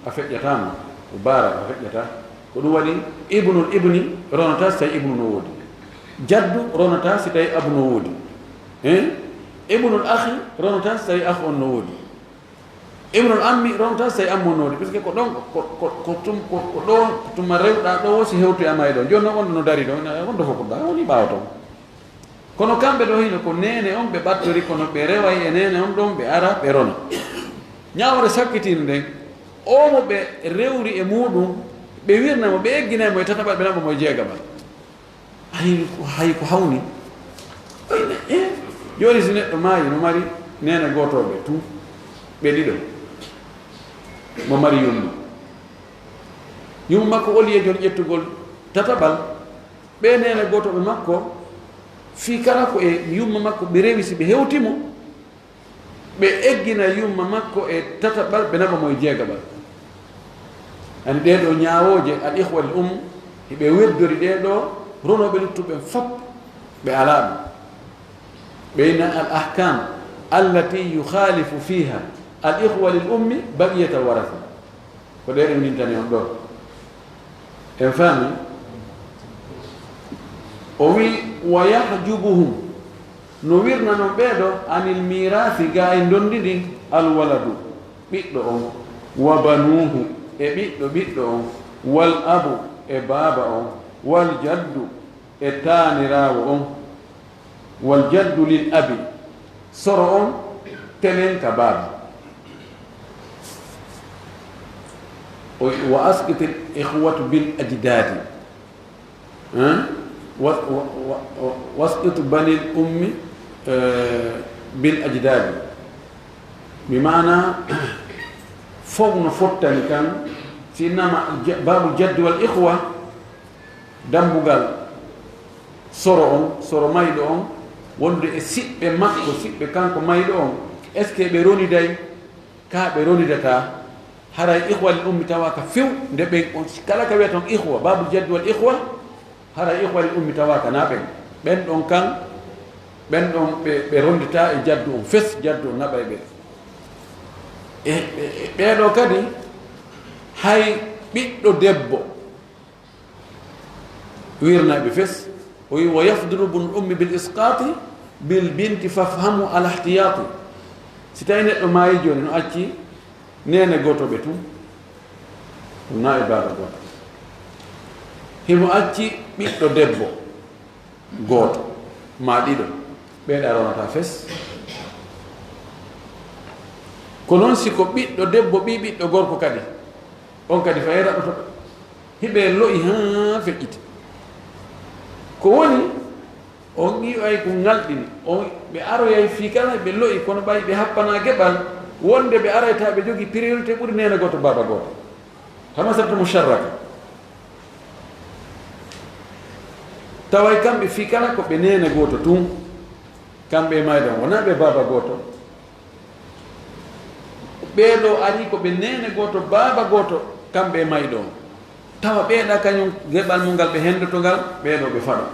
a feƴƴataama, ko baara a feƴƴataa. Ko ɗun waɗi ibnul ibni ronataa si tawii ibnu no woodi. Jaddu ronataa si tawii abu no woodi. Hein? Ibnul akhi ronataa si tawii akh on no woodi. Ibnul ammi ronataa si tawii ammu on no woodi. Parce que ko ɗon, ko, ko, ko tum-, ko, ko ɗon, ko tuma rewɗaa ɗoo woo si hewtoyaa mayɗo on. Jooni non on no darii ɗon, on ɗoo fof ko ɗaa, woni ɓaawo ton. Kono kamɓe ɗoo hino ko neene on ɓe ɓattori, kono ɓe reway e neene on ɗon, ɓe ara, ɓe rona. Ñaawoore sakkitiinde nden, oo mo ɓe rewri e muuɗum, ɓe wirna mo, ɓe egginay mo e tataɓal, ɓe naɓa mo e jeegaɓal. Hay ko, hay ko hawni. Ɓay ne, eh, jooni si neɗɗo maayi, no mari neene gootooɓe tun, ɓe ɗiɗo. Mo mari yumma. Yumma makko oli e jooni ƴettugol tataɓal, ɓee neene gootooɓe makko, Fii kala ko e yumma makko ɓe rewi, si ɓe hewti mo, ɓe eggina yumma makko e tataɓal, ɓe naɓa mo e jeegaɓal. Ani ɗee ɗoo ñaawooje, al ikhwa lil um, hiɓe weddori ɗee ɗoo ronooɓe luttuɓe ɓen fop, ɓe alaa ɗum. Ɓe ina al ahkam allati yukhalifu fiha al ikhwa lil ummi baqiyatal warasa. Ko ɗee ɗe ndintani on ɗoo. En faami? O wi, "Wa yahjubuhum", no wirna non ɓee ɗoo, "anil mirasi", gaa e ndondi ndin, "al waladu", ɓiɗɗo on, "wa banuhu", e ɓiɗɗo ɓiɗɗo on, "wal abu", e baaba on, "wal jaddu", e taaniraawo on. "Wal jaddu lil abi", soro on telen ka baaba. O, "wa asqitil ikhwatu bil ajdadi". Hein? "Wa, wa, wa, wa, wasqit banil ummi, eh, bil ajdadi." Bi maana, fow no fottani kan, si innama ja-, baabul jaddi wal ikhwa, dambugal soro on, soro mayɗo on, wondude e siɓɓe makko, siɓɓe kanko mayɗo on, est-ce que ɓe roniday? Kaa ɓe ronidataa? Haray ikhwa lil ummi tawaaka few, nde ɓen on, kala ka wiyata on ikhwa, baabul jaddi wal ikhwa, haray ikhwa lil ummi tawaaka na ɓen. Ɓen ɗon kan, ɓen ɗon ɓe, ɓe ronditaa e jaddu on fes, jaddu on naɓay ɓe. E, e, e ɓee ɗoo kadi, hay ɓiɗɗo debbo, wirnay ɓe fes. O wi, "Wa yafdulu bun ummi bil isqati bil binti fafhamu al ihtiyati." Si tawi neɗɗo maayi jooni, no acci neene gooto ɓe tun, ɗum na e baaba gooto. Himo acci ɓiɗɗo debbo gooto, maa ɗiɗo, ɓee ɗa ronata fes. Ko non si ko ɓiɗɗo debbo, ɓii ɓiɗɗo gorko kadi, on kadi fayda ɗo to Hiɓe lo'i haa feƴƴiti. Ko woni, on ƴi'oyay ko ŋalɗini, on, ɓe aroyay fii kala ɓe lo'i, kono ɓay ɓe happanaa geɓal wonde ɓe arayta ɓe jogii priorité ɓuri neene gooto, baaba gooto. Kama sabta musharraka. Taway kamɓe fii kala ko ɓe neene gooto tun, kamɓe e mayɗo on, wonaa ɓe baaba gooto. Ɓee ɗoo arii ko ɓe neene gooto, baaba gooto, kamɓe e mayɗo on. Tawa ɓee ɗaa kañum geɓal mun ngal ɓe hendoto ngal, ɓee ɗoo ɓe faɗo.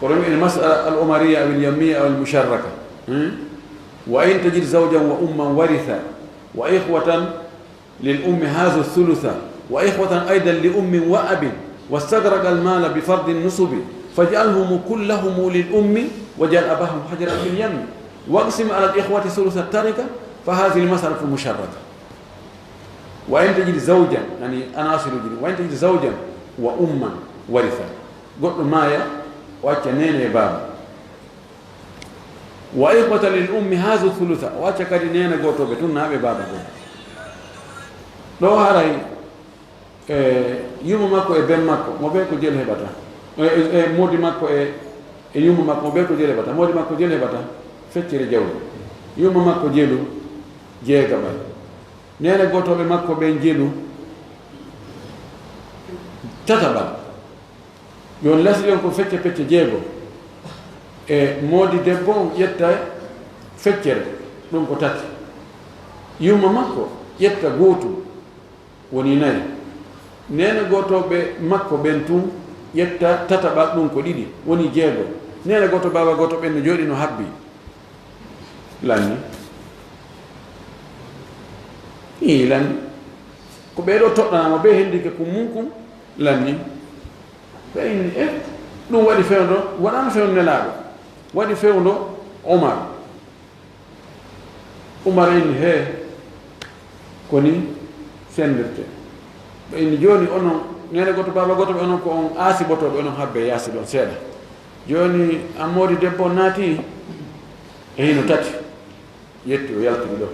Ko ɗum woni mas'ala al-umariya aw al-yammiya aw al-musharraka. Hmm? Wa in tajid zawjan wa umman waritha wa ikhwatan للأم هذا الثلث، وإخوة أيضا لأم وأب، واستغرق المال بفرض النصب، فاجعلهم كلهم للأم، واجعل أباهم حجرا في اليم، واقسم على الإخوة ثلث التركة، فهذه المسألة مشركة. وإن تجد زوجا، يعني، أنا أصل جدي، وإن تجد زوجا وأما ورثا. Goɗɗo maaya, o acca neene e baaba. Wa ikhwatan lil ummi hazu thulutha, o acca kadi neene gootooɓe tun, naa ɓe baaba gooto. Ɗoo haray, e, yumma makko e ben makko, mo bee ko jelu heɓata. E, e, e moodi makko e, e yumma makko, mo bee ko jelu heɓata. Moodi makko jelu heɓata feccere jawdi. Yumma makko jelu jeegaɓal. Neene gootooɓe makko ɓen jelu tataɓal. Yo on lasiɗon ko fecce pecce jeego. E moodi debbo on ƴetta feccere, ɗum ko tati. Yumma makko ƴetta gootum, woni nayi. Neene gootooɓe makko ɓen tun ƴetta tataɓal, ɗum ko ɗiɗi, woni jeego. Neene gooto, baaba gooto ɓen no jooɗii no habbii. Lanni. Ii, lanni. Ko ɓee ɗoo toɗɗanaama bee hendike kun mun kun, lanni. Ɓe inni, e, ɗum waɗi fewndo, waɗaano fewndo Nelaaɗo. Waɗi fewndo Umar. Umar inni, hee, ko nii senndirte. Ɓe inni, jooni onon, neene gooto, baaba gooto, ɓe onon ko on aasibotooɓe, onon habbe yaasi ɗon seeɗa. Jooni, an moodi debbo on naati e hino tati. Yetti, o yaltiri ɗoo.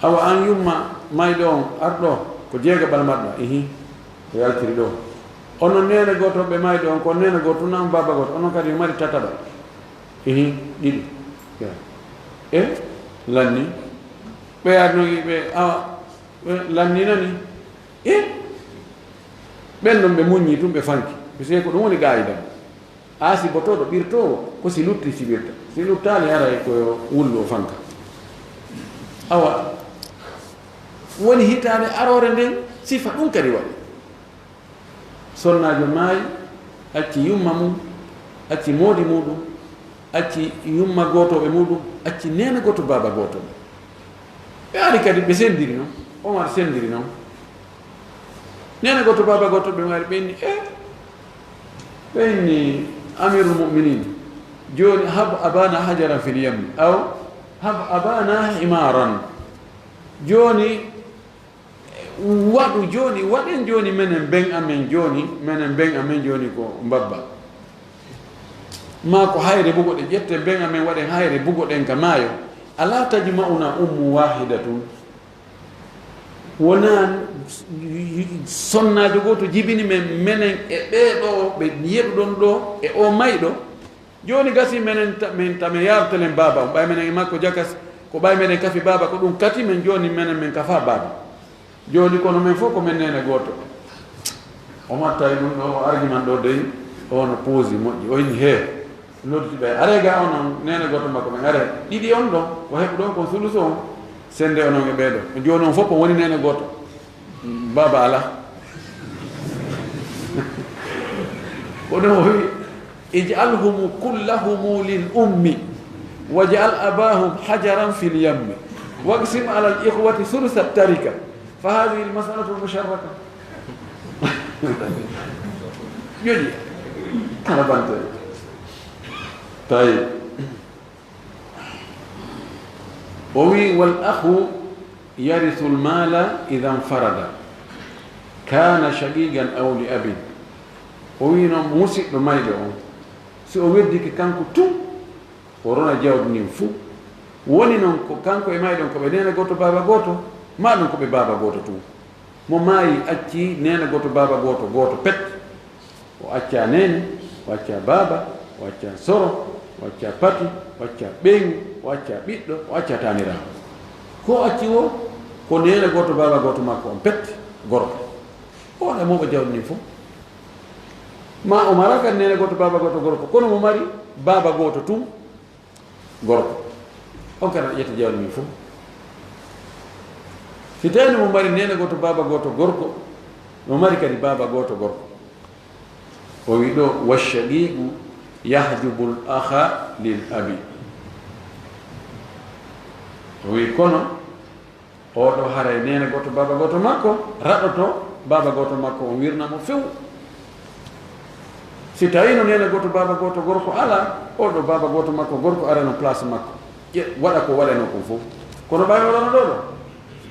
Awa an yumma mayɗo on, ar ɗoo, ko jeegaɓal marɗa? Ihi, o yaltiri ɗoo. Onon neene gooto ɓe mayɗo on, ko neene gooto tun, an baaba gooto, onon kadi mari tataɓal? Ihi, ɗiɗi. E lanni. Ɓe arno ɓe, awa, ɓe lanni nani. E ɓen non ɓe muññi tun, ɓe fanki. Parce que ko ɗum woni qaa'ida. Aasibotooɗo ɓirtoowo ko si lutti sibirta, si luttaali haray ko yo wullu o fanka. Awa, woni hitaande aroore nden, sifa ɗum kadi waɗi. Sonnaajo maayi, acci yumma mum, acci moodi muuɗum, acci yumma gootooɓe muuɗum, acci neene gooto, baaba gooto. Ɓe ari kadi, ɓe senndiri non. Omar senndiri non. Neene gooto, baaba gooto, ɓe ari, ɓe inni, "E, ɓe inni, Amirul Mu'minin, jooni, hab abana hajaran fil yammi, aw hab abana himaran." Jooni, waɗu jooni, waɗen jooni menen ben amen jooni, menen ben amen jooni ko mbabba. Maa ko hayre bugoɗen, ƴetten ben amen, waɗen hayre bugoɗen ka maayo. "Ala tajma'una ummu wahidatun?" Wonaa sonnaajo gooto jibini men, menen e ɓee ɗoo ɓe yeɗuɗon ɗoo, e oo mayɗo? Jooni gasii menen ta-, men ta-, men yaartelen baaba on. Ɓay menen e makko jakas, ko ɓay meɗen kafi baaba, ko ɗum kati men jooni, menen men kafaa baaba. Jooni kono men fof ko men neene gooto. Omar tawi ɗum ɗo, o argument ɗo dey, o no poosi moƴƴi. O inni, "Hee, nodditi ɓe, aree ga onon neene gooto makko men, aree. Ɗiɗi on ɗon, ko heɓuɗon kon sulusu on, sende onon e ɓee ɗo. Jooni on fof ko woni neene gooto." Baaba alaa. Ko ɗum o wi'i, "Ij'alhumu kullahumu lil ummi, waj'al abahum hajaran fil yammi, waqsim alal ikhwati sulusa tarika, fa hadhihi al mas'alatu al musharraka." Jooni, ala bante. Tawi. O wi'i, "Wal akhu yarisul mala idha nfarada, kana shaqiqan aw li abin." O wi'i noon, musiɗɗo mayɗo on, si o weddike kanko tun, o rona jawdi ndin fuu. Woni noon ko kanko e mayɗo on ko ɓe neene gooto, baaba gooto, maa ɗum ko ɓe baaba gooto tun. Mo maayi, acci neene gooto, baaba gooto, gooto pet. O accaa neene, o accaa baaba, o accaa soro, o accaa pati, o accaa ɓeyngu, o accaa ɓiɗɗo, o accaa taaniraawo. Ko o acci woo, ko neene gooto, baaba gooto makko on pet, gorko. O waɗa mooɓa jawdi ndin fof. Maa o maraa kadi neene gooto, baaba gooto, gorko, kono mo mari baaba gooto tun, gorko. On kadi aɗa ƴetta jawdi ndin fof. Si tawii no mo mari neene gooto, baaba gooto, gorko, no mari kadi baaba gooto, gorko. O wi'i ɗo, "Washaqiqu yahjubul akha lil abi." O wi'i, kono oo ɗoo haray neene gooto, baaba gooto makko, raɗoto baaba gooto makko, on wirna mo few. Si tawii no neene gooto, baaba gooto, gorko alaa, oo ɗoo baaba gooto makko, gorko arano place makko. Ƴe-, waɗa ko waɗanoo kon fow. Kono ɓay o ɗon ɗoo ɗoo,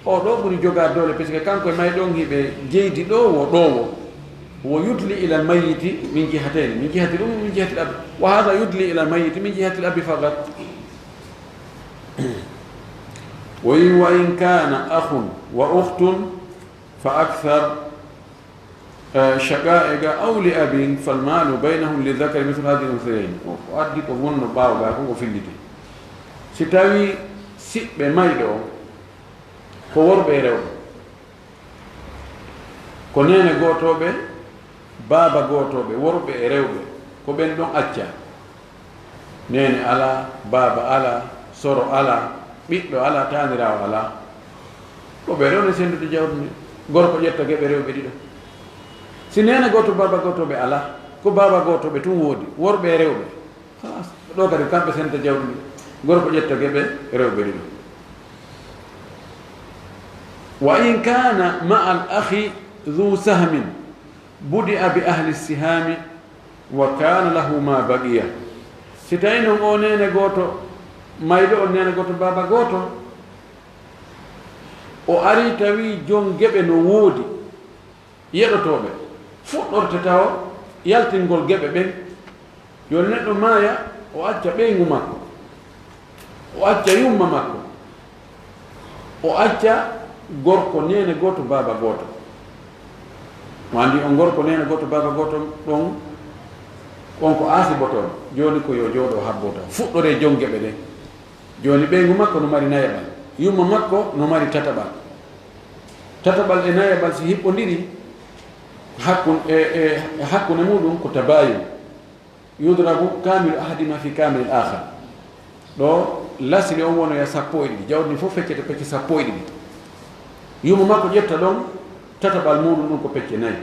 oo ɗoo ɓuri jogaa doole, parce que kanko e mayɗo on hiɓe jeydi ɗoo woo, ɗoo woo. Wo yudli ilal mayyiti min jihatayni, min jihatil ummi, min jihatil abi. Wa hadha yudli ilal mayyiti min jihatil abi faqat. O wi'i, "Wa in kana akhun wa ukhtun fa akthar, eh, shaqa'iqa aw li abin, fal malu baynahum lidhakari mithlu hadhil unthayayn." O, o addi ko wonno ɓaawo gaa kon, o filliti. Si tawii siɓɓe mayɗo on ko worɓe e rewɓe, ko neene gootooɓe, baaba gootooɓe, worɓe e rewɓe, ko ɓen ɗon accaa. Neene alaa, baaba alaa, soro alaa, ɓiɗɗo alaa, taaniraawo alaa. Ko ɓee ɗoo no senndude jawdi ndin. Gorko ƴetta geɓe rewɓe ɗiɗo. Si neene gooto, baaba gooto ɓe alaa, ko baaba gooto ɓe tun woodi, worɓe e rewɓe. Halas, ɗoo kadi kamɓe senta jawdi ndin. Gorko ƴetta geɓe rewɓe ɗiɗo. Wa in kana ma'al akhi dhu sahmin, budi'a bi ahli sihami, wa kana lahu ma baqiya. Si tawi non o neene gooto, mayɗo on neene gooto, baaba gooto, o ari tawi jon geɓe no woodi, yeɗotooɓe, fuɗɗorte tawo yaltingol geɓe ɓen. Yo neɗɗo maaya, o acca ɓeyngu makko, o acca yumma makko, o acca gorko neene gooto, baaba gooto. Mo anndi on gorko neene gooto, baaba gooto ɗon, on ko aasibotooɗo. Jooni ko yo jooɗo habbo taw. Fuɗɗoree jon geɓe ɗen. Jooni ɓeyngu makko no mari nayaɓal, yumma makko no mari tataɓal. Tataɓal e nayaɓal si hiɓɓondiri hakkun-, e, e, e hakkunde muɗum ko tabayun. يضرب كامل أحدهما في كامل الآخر. Ɗoo, lasli on wonoya sappo e ɗiɗi, jawdi ndin fof feccete pecce sappo e ɗiɗi. Yumma makko ƴetta ɗon tataɓal muuɗum, ɗum ko pecce nayi.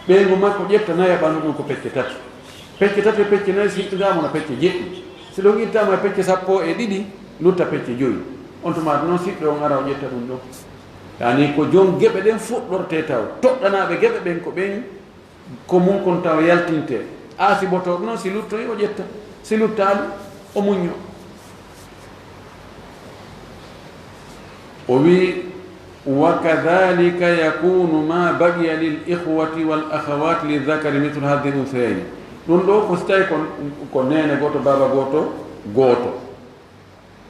Ɓeyngu makko ƴetta nayaɓal muuɗum, ko pecce tati. Pecce tati e pecce nayi, si ittaama no pecce jeɗɗi. Si ɗon ittaama e pecce sappo e ɗiɗi, lutta pecce jowi. On tuma non siɗɗo on ara o ƴetta ɗum ɗon. Yani ko jon geɓe ɗen fuɗɗortee taw. Toɗɗanaaɓe geɓe ɓen ko ɓen ko mun kon taw yaltintee. Aasibotooɗo non si luttoyi o ƴetta, si luttaali o muñño. O wi'i, وكذلك يكون ما بقي للإخوة والأخوات للذكر مثل حظ الأنثيين. Ɗum ɗoo ko si tawi ko, ko neene gooto, baaba gooto, gooto.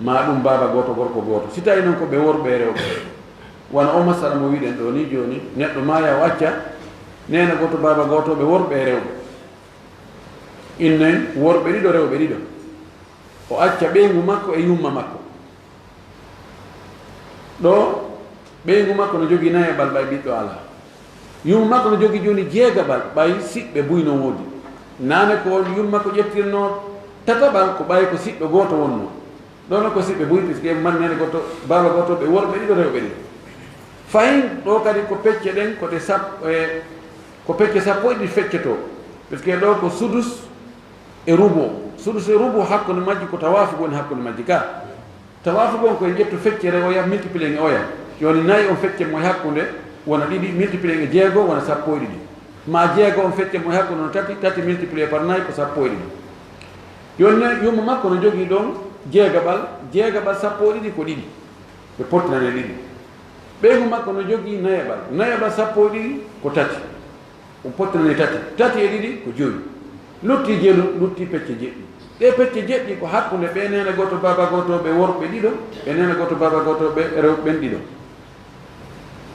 Maa ɗum baaba gooto, gorko gooto. Si tawi non ko ɓe worɓe e rewɓe. Wano o masala mo wiɗen ɗoo ni jooni, neɗɗo maaya o acca neene gooto, baaba gooto, ɓe worɓe e rewɓe. Innen worɓe ɗiɗo, rewɓe ɗiɗo. O acca ɓeyngu makko e yumma makko. Ɗoo, ɓeyngu makko no jogii nayaɓal ɓay ɓiɗɗo alaa. Yumma makko no jogii jooni jeegaɓal ɓay siɓɓe buy no woodi. Naane ko yumma makko ƴettirnoo tataɓal ko ɓay ko siɓɓo gooto wonnoo. Ɗoo non ko siɓɓe buy, puisque man neene gooto, baaba gooto, ɓe worɓe ɗiɗo, rewɓe ɗiɗo. Fahin ɗoo kadi ko pecce ɗen, ko ɗe sap-, e, ko pecce sappo e ɗiɗi feccotoo. Puisque ɗoo ko sudus e rubu. Sudus e rubu hakkunde majji ko tawaafuq woni hakkunde majji ka. Tawaafuq on ko e ƴettu feccere oya, multiplier e oya. Jooni nayi on feccen mo e hakkunde, wona ɗiɗi, multiplier e jeego, wona sappo e ɗiɗi. Maa jeego on feccen mo e hakkunde, no tati, tati multiplier par nayi ko sappo e ɗiɗi. Jooni ne, yumma makko no jogii ɗon jeegaɓal, jeegaɓal sappo e ɗiɗi ko ɗiɗi. Ɓe pottinani ɗiɗi. Ɓeyngu makko no jogii nayaɓal, nayaɓal sappo e ɗiɗi ko tati. O pottinani tati. Tati e ɗiɗi ko jowi. Luttii jeɗu-, luttii pecce jeɗɗi. Ɗee pecce jeɗɗi ko hakkunde ɓee neene gooto, baaba gooto, ɓe worɓe ɗiɗo, ɓe neene gooto, baaba gooto, ɓe rewɓe ɓen ɗiɗo.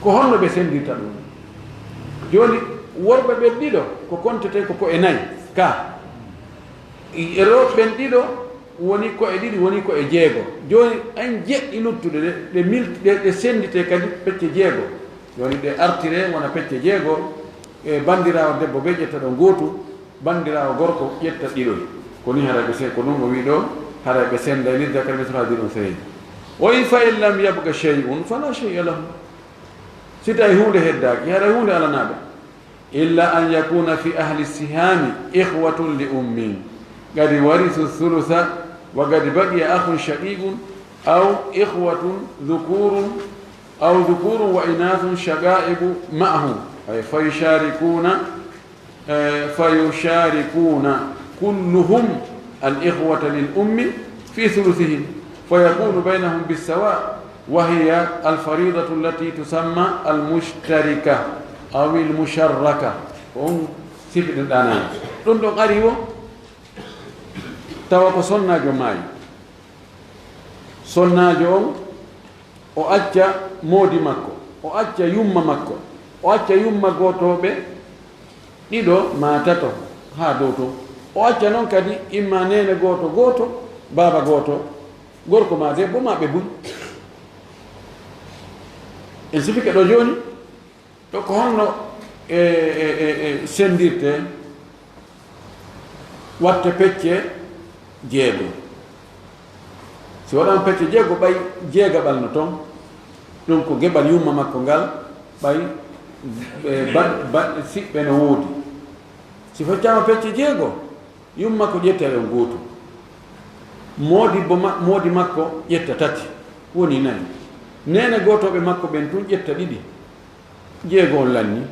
Ko honno ɓe senndirta ɗum? Jooni, worɓe ɓen ɗiɗo ko kontetee ko ko'e nayi, ka. E rewɓe ɓen ɗiɗo woni ko'e ɗiɗi, woni ko'e jeego. Jooni, en jeɗɗi luttuɗe ɗe, ɗe milti-, ɗe, ɗe sennditee kadi pecce jeego. Jooni, ɗe artiree wona pecce jeego, e banndiraawo debbo bee ƴetta ɗon gootu, banndiraawo gorko ƴetta ɗiɗoy. Ko nii haray ɓe sen-, ko ɗum o wi'i ɗoo, haray ɓe sennday, للذكر مثل حظ الأنثيين. O wi'i, فإن لم يبق شيء فلا شيء له. Si tawi huunde heddaaki, haray huunde alanaa ɓe. إلا أن يكون في أهل السهام إخوة لأم قد ورثوا الثلث وقد بقي أخ شقيق أو إخوة ذكور أو ذكور وإناث شقائق معه، أي فيشاركون، آه، فيشاركون كلهم الإخوة للأم في ثلثهم، فيكون بينهم بالسواء، وهي الفريضة التي تسمى المشتركة أو المشركة. On sifi ɗin ɗaanaani. Ɗum ɗon ari wo, tawa ko sonnaajo maayi. Sonnaajo on, o acca moodi makko, o acca yumma makko, o acca yumma gootooɓe ɗiɗo maa tato haa dow ton. O acca non kadi imma neene gooto gooto, baaba gooto, gorko maa debbo maa ɓe buy. En sifike ɗo jooni, ɗo ko honno e, e, e, e senndirtee? Watte pecce jeego. Si waɗaama pecce jeego, ɓay jeegaɓal no ton, ɗum ko geɓal yumma makko ngal, ɓay, e, ba-, ba-, siɓɓe no woodi. Si feccaama pecce jeego, yumma makko ƴetta e on gootu. Moodibbo ma-, moodi makko ƴetta tati, woni nayi. Neene gootooɓe makko ɓen tun ƴetta ɗiɗi. Jeego on lannii.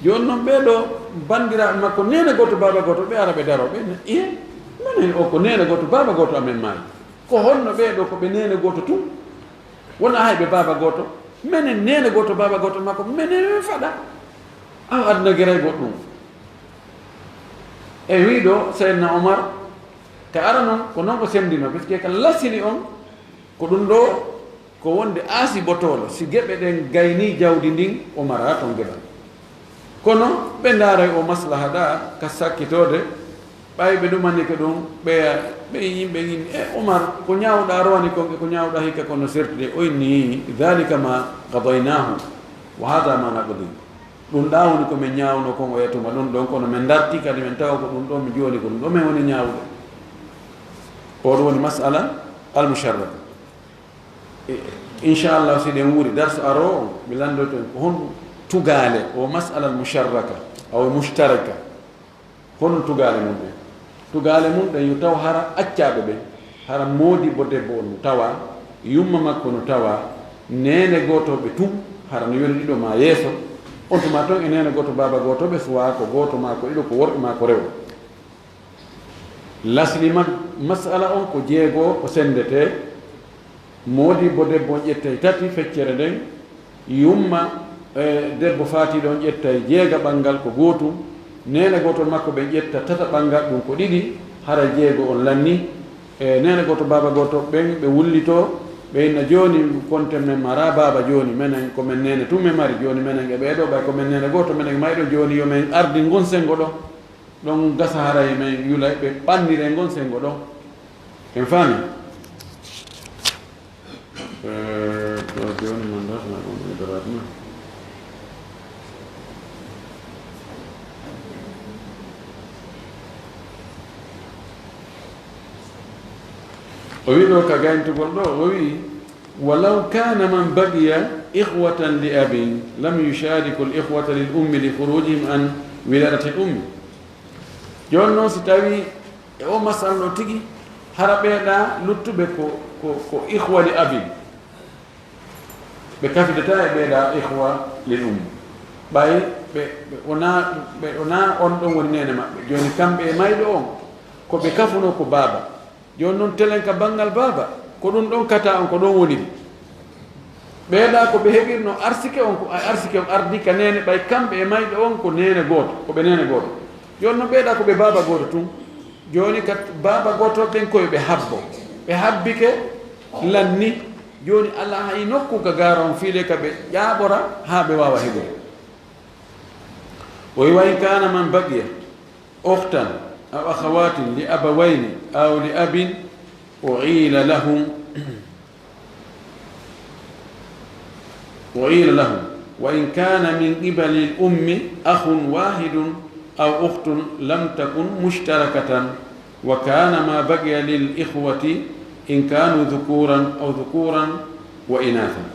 Jooni non ɓee ɗoo banndiraaɓe makko, neene gooto, baaba gooto, ɓe ara ɓe daroo, ɓe na-, iye, menen o ko neene gooto, baaba gooto amen maayi. Ko honno ɓee ɗoo ko ɓe neene gooto tun? Wonaa hay ɓe baaba gooto? Menen neene gooto, baaba gooto makko, menen men faɗa. Awa aduna geray goɗɗum. E wii ɗoo, Seydina Omar, ka ara non, ko non o senndino, puisque ka lasili on, ko ɗum ɗoo, ko wonde aasibotooɗo, si geɓe ɗen gaynii jawdi ndin, o maraa ton geɓal. Kono ɓe ndaaray o maslaha ɗaa ka sakkitoode, ɓay ɓe ɗumanike ɗum, ɓeya, ɓe yimɓe in, "E Umar, ko ñaawɗaa rowani kon e ko ñaawɗaa hikka kon no sertude?" O inni, "Dhalika ma qadaynaahu, wa hadha ma naqdi." Ɗun ɗaa woni ko men ñaawunoo kon oya tuma ɗun ɗon, kono men dartii kadi men tawa ko ɗun ɗon mi jooni, ko ɗun ɗon men woni ñaawude. Oo ɗun woni mas'ala al-musharraka. E, inchallah, si ɗen wuuri darsu aroowo on, mi lanndoyto en ko honɗun tugaale o mas'ala al-musharraka, aw mushtaraka. Honɗun tugaale mun ɗen? Tugaale mun ɗen yo taw hara accaaɓe ɓen, hara moodibbo debbo on no tawaa, yumma makko no tawaa, neene gootooɓe tun, hara no yoni ɗiɗo maa yeeso, on tuma ton e neene gooto baaba gootooɓe, suwaa ko gooto maa ko ɗiɗo, ko worɓe maa ko rewɓe. Lasli ma-, mas'ala on ko jeego o senndetee, moodibbo debbo on ƴettay tati feccere nden, yumma, e, debbo faatiiɗo on ƴettay jeegaɓal ngal ko gootun, neene gootol makko ɓen ƴetta tataɓal ngal ɗun ko ɗiɗi, haray jeego on lannii. E, neene gooto baaba gooto ɓen ɓe wullitoo, ɓe inna jooni konte men maraa baaba jooni, menen ko men neene tun men mari jooni, menen e ɓee ɗoo, ɓay ko men neene gooto, menen e mayɗo jooni, yo men ardin ngon senngo ɗon. Ɗon gasa haray men yulay ɓe ɓanniree ngon senngo ɗon. En faami? Eh, ɗo jooni man ɗo, na ɗum e doraat ma. O wi'i ɗo ka gayntugol ɗo, o wi'i, "Walaw kana man baqiya ikhwatan li abin, lam yushariku al ikhwata lil ummi li khurujihim an wiladati al ummi." Jooni non, si tawii e o masal no tigi, hara ɓee ɗaa luttuɓe ko, ko, ko ikhwa li abin, ɓe kafidataa e ɓee ɗaa ikhwa lil ummi. Ɓay ɓe, ɓe wonaa, ɓe wonaa on ɗon woni neene maɓɓe. Jooni kamɓe e mayɗo on, ko ɓe kafunoo ko baaba. Jooni non, telen ka banngal baaba, ko ɗun ɗon kataa on, ko ɗon woniri. Ɓee ɗaa ko ɓe heɓirnoo arsike on, ko arsike on ardii ka neene, ɓay kamɓe e mayɗo on ko neene gooto, ko ɓe neene gooto. Jooni non, ɓee ɗaa ko ɓe baaba gooto tun. Jooni ka baaba gooto ɓen ko yo ɓe habbo. Ɓe habbike, lanni. Jooni alaa hay nokku ka gaara on fiilee ka ɓe ƴaaɓora haa ɓe waawa heɓude. O wi'i, "Wa in kana man baqiya ukhtan aw akhawatin li abawayni aw li abin u'ila lahum, u'ila lahum. Wa in kana min qibali al ummi akhun wahidun aw ukhtun lam takun mushtarakatan, wa kana ma baqiya lil ikhwati in kanu dhukuran aw dhukuran wa inathan."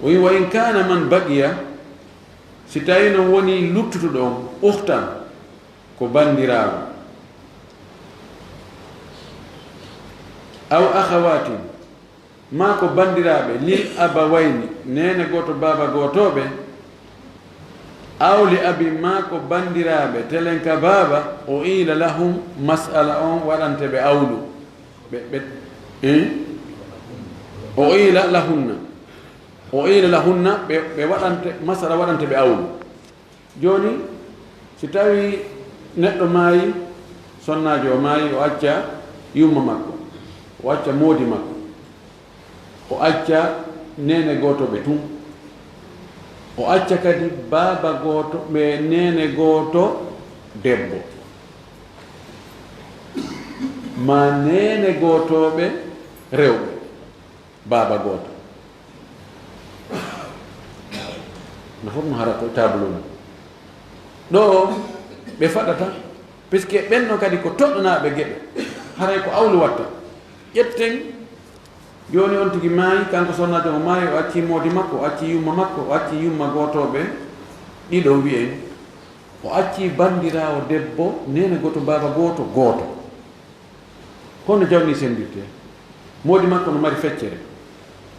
O wi'i, "Wa in kana man baqiya," si tawii non wonii luttutuɗo on, ukhtan, ko banndiraawo, aw akhawatin, maa ko banndiraaɓe, lil abawayni, neene gooto, baaba gootooɓe, aw li abin, maa ko banndiraaɓe, telen ka baaba, u'ila lahum, mas'ala on waɗante ɓe awlu. Ɓe, ɓe, eh? U'ila lahunna. U'ila lahunna, ɓe, ɓe waɗante, mas'ala waɗante ɓe awlu. Jooni, si tawii neɗɗo maayi, sonnaajo o maayi, o acca yumma makko, o acca moodi makko, o acca neene gootooɓe tun, o acca kadi baaba gooto, ɓe neene gooto debbo, maa neene gootooɓe rewɓe. Baaba gooto. No fof no hara ko tableau ni. Ɗo ɓe faɗata, puisque ɓen no kadi ko toɗɗanaaɓe geɗe, haray ko awlu watta. Ƴetten, jooni on tigi maayi, kanko sonnaajo o maayi, o acci moodi makko, o acci yumma makko, o acci yumma gootooɓe ɗiɗo wi'en, o acci banndiraawo debbo, neene gooto, baaba gooto, gooto. Kono jawni senndirtee. Moodi makko no mari feccere.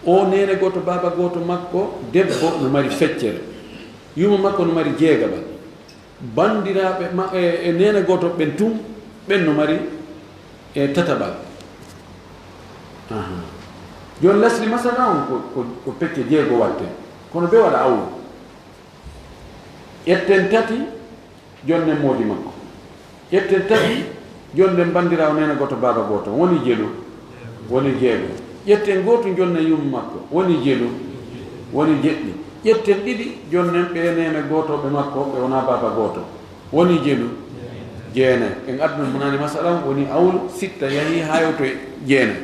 O neene gooto, baaba gooto makko, debbo no mari feccere. Yumma makko no mari jeegaɓal. Banndiraaɓe ma-, e, e neene gooto ɓen tun, ɓen no mari, e, tataɓal. Aha. Jooni lasli masala on ko, ko, ko pecce jeego watte. Kono ɓe waɗa awlu. Ƴetten tati, jonnen moodi makko. Ƴetten tati, jonnen banndiraawo neene gooto, baaba gooto. Woni jelu? Woni jeego. Ƴetten gootu, jonnen yumma makko. Woni jelu? Woni jeɗɗi. Ƴetten ɗiɗi, jonnen ɓe neene gootooɓe makko, ɓe wonaa baaba gooto. Woni jelu? Jeenay. En adduno munaani masala on, woni awlu, sitta yahii haa yewtoy jeenay.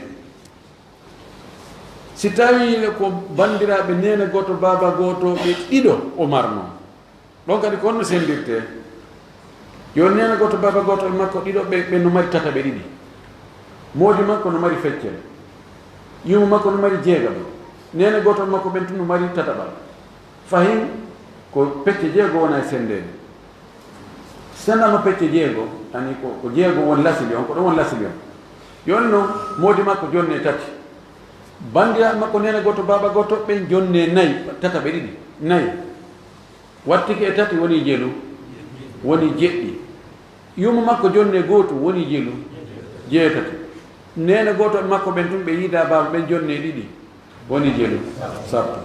Si tawii ko banndiraaɓe neene gooto, baaba gooto, ɓe ɗiɗo o marnoo, Ɗon kadi ko honno senndirtee? Yo neene gooto, baaba gooto e makko ɗiɗo, ɓe, ɓe no mari tataɓe ɗiɗi. Moodi makko no mari feccere. Yuuma makko no mari jeegaɓe. Neene gooto e makko ɓen tun no mari tataɓal. Fahin ko pecce jeego wona e senndeede. Sennano pecce jeego, ani ko, ko jeego woni lasili on, ko ɗon woni lasili on. Yo non moodi makko jonnee tati. Banndiraaɓe makko neene gooto, baaba gooto, ɓen jonnee nayi, tataɓe ɗiɗi, nayi. Wattike e tati woni jelu, woni jeɗɗi. Yuuma makko jonnee gootu woni jelu, jeetati. Neene gooto e makko ɓen tun ɓe yiidaa baaba ɓen jonnee ɗiɗi, woni jelu, sappo.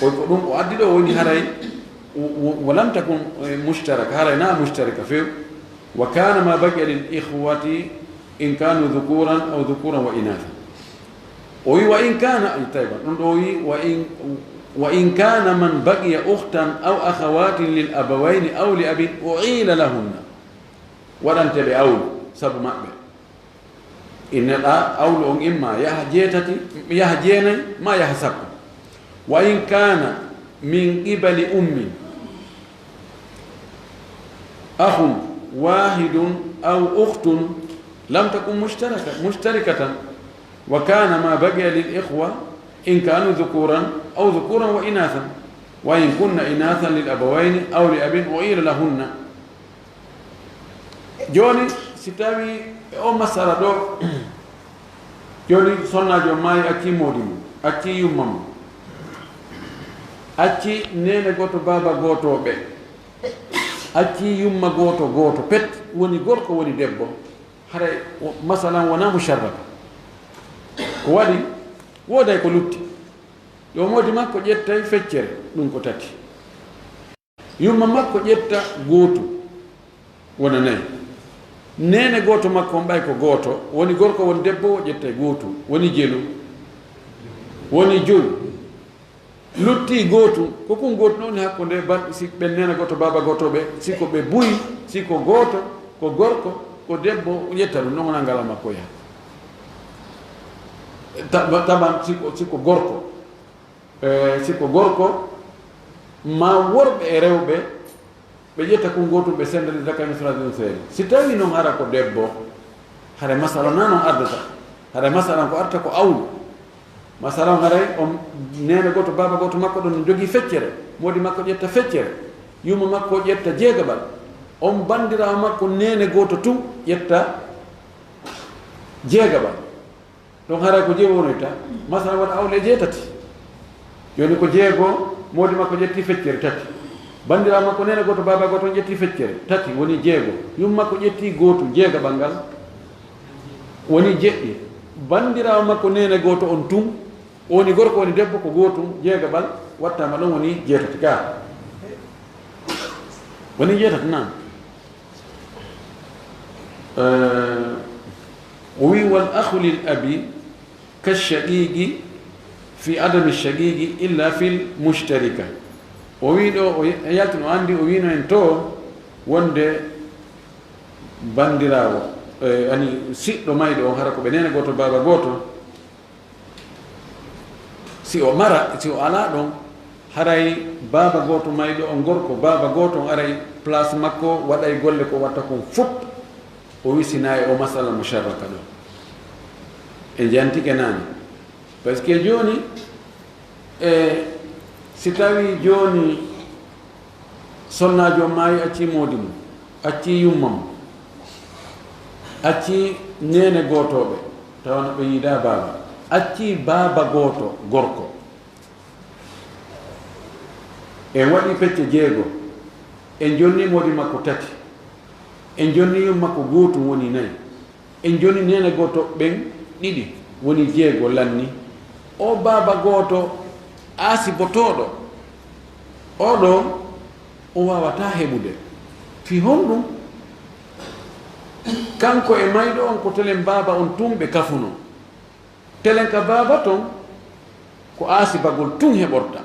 O, ko ɗum o addi ɗo woni haray, w-, w-, ولم تكن مشتركة, haray na mushtarika few. وكان ما بقي للإخوة إن كانوا ذكورا أو ذكورا وإناثا. O wi, "وإن كان", ay, tayba, ɗum ɗo o wi, "وإن، وإن كان من بقي أختا أو أخوات للأبوين أو لأب أعيل لهن." Waɗante ɓe awlu sabu maɓɓe. Inneɗaa awlu on imma yaha jeetati, yaha jeenay, ma yaha sappo. "وإن كان من قبل أم أخ واحد أو أخت لم تكن مشتركة، مشتركة، وكان ما بقي للإخوة إن كانوا ذكورا أو ذكورا وإناثا، وإن كن إناثا للأبوين أو لأب أعيل لهن." Jooni, si tawii e on masala ɗo, jooni sonnaajo maayi, accii moodi mum, accii yumma mum, accii neene gooto, baaba gooto ɓe, accii yumma gooto, gooto pet, woni gorko, woni debbo, haray o, masalan, wonaa musharraka. Ko waɗi, wooday ko lutti. Yo moodi makko ƴettay feccere, ɗum ko tati. Yumma makko ƴetta gootu, wona nayi. Neene gooto makko on ɓay ko gooto, woni gorko, woni debbo, o ƴettay gootu, woni jelu, woni jowi. Luttii gootu, ko kun gootu non woni hakkunde ban-, si ɓen neene gooto, baaba gooto ɓe, si ko ɓe buy, si ko gooto, ko gorko, ko debbo, o ƴetta ɗum, non wona ngal makko yaha. Ta-, taban si ko, si ko gorko, E, si ko gorko, ma worɓe e rewɓe, ɓe ƴetta kun gootun, ɓe senda للذكر مثل حظ الأنثيين. Si tawii non hara ko debbo, hara masala na non ardata. Hara masala ko arta ko awlu. Masala haray on neene gooto, baaba gooto makko ɗon no jogii feccere. Moodi makko ƴetta feccere. Yumma makko ƴetta jeegaɓal. On banndiraawo makko neene gooto tun ƴetta jeegaɓal. Ɗon haray ko jeego wonoyta, masalan, waɗa awle jeetati. Jooni ko jeego, moodi makko ƴetti feccere tati. Banndiraawo makko neene gooto, baaba gooto on ƴetti feccere tati, woni jeego. Yumma makko ƴetti gootu, jeegaɓal ngal, woni jeɗɗi. Banndiraawo makko neene gooto on tun, woni gorko, woni debbo, ko gootu, jeegaɓal wattaama ɗon, woni jeetati ka. Woni jeetati, naam. Eh, o wi, "والأخ للأب كالشقيق في عدم الشقيق إلا في المشتركة." O wi ɗo, o yaltin, o anndi, o wino en to wonde banndiraawo, eh, ani siɗɗo mayɗo on, hara ko ɓe neene gooto, baaba gooto, si o mara, si o alaa ɗon, haray baaba gooto mayɗo on gorko, baaba gooto on aray place makko, waɗay golle ko watta kon fof, o wi si na e o masala musharraka ɗo. En jantike naane. Parce que jooni, e, si tawii jooni sonnaajo on maayi, accii moodi mum, accii yumma mum, accii neene gootooɓe, tawa no ɓe yiidaa baaba, accii baaba gooto gorko. En waɗii pecce jeego, en jonnii moodi makko tati, en jonnii yumma makko gootum, woni nayi. En jonnii neene gooto ɓen ɗiɗi, woni jeego lanni. O baaba gooto aasibotooɗo, oo ɗoo, o waawataa heɓude. Fii honɗun? Kanko e mayɗo on ko telen baaba on tun ɓe kafunoo. Telen ka baaba ton, ko aasibagol tun heɓorta.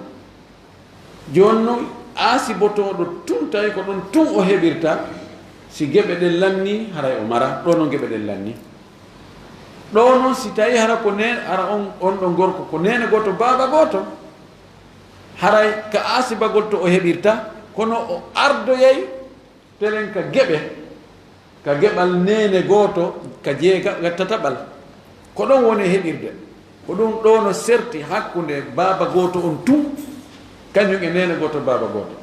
Jooni non, aasibotooɗo tun, tawi ko ɗon tun o heɓirta, si geɓe ɗen lannii, haray o mara. Ɗoo non geɓe ɗen lannii. Ɗoo non, si tawii hara ko ne-, hara on, on ɗon gorko ko neene gooto, baaba gooto, haray ka aasibagol to o heɓirta, Kono o ardoyay telen ka geɓe, ka geɓal neene gooto, ka jeega-, ka tataɓal. Ko ɗon woni e heɓirde. Ko ɗum ɗoo no serti hakkunde baaba gooto on tun, kañum e neene gooto baaba gooto.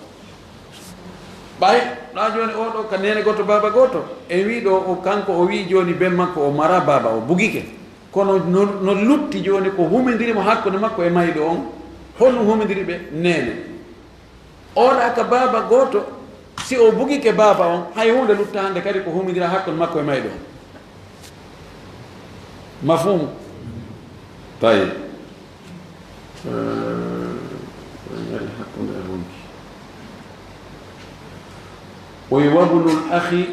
Ɓay, ɗaa jooni oo ɗoo ka neene gooto baaba gooto, en wii ɗoo o, kanko o wii jooni ben makko o mara baaba, o bugike. Kono no, no lutti jooni ko humindiri mo hakkunde makko e mayɗo on, honɗum humindiri ɓe? Neene. Oɗa ka baaba gooto, si o bugike baaba on, hay huunde lutta hande kadi ko humindira hakkunde makko e mayɗo on. Mafhumu? Tayyib. Eh, en ari hakkunde e honki. O wi: "Wabnul akhi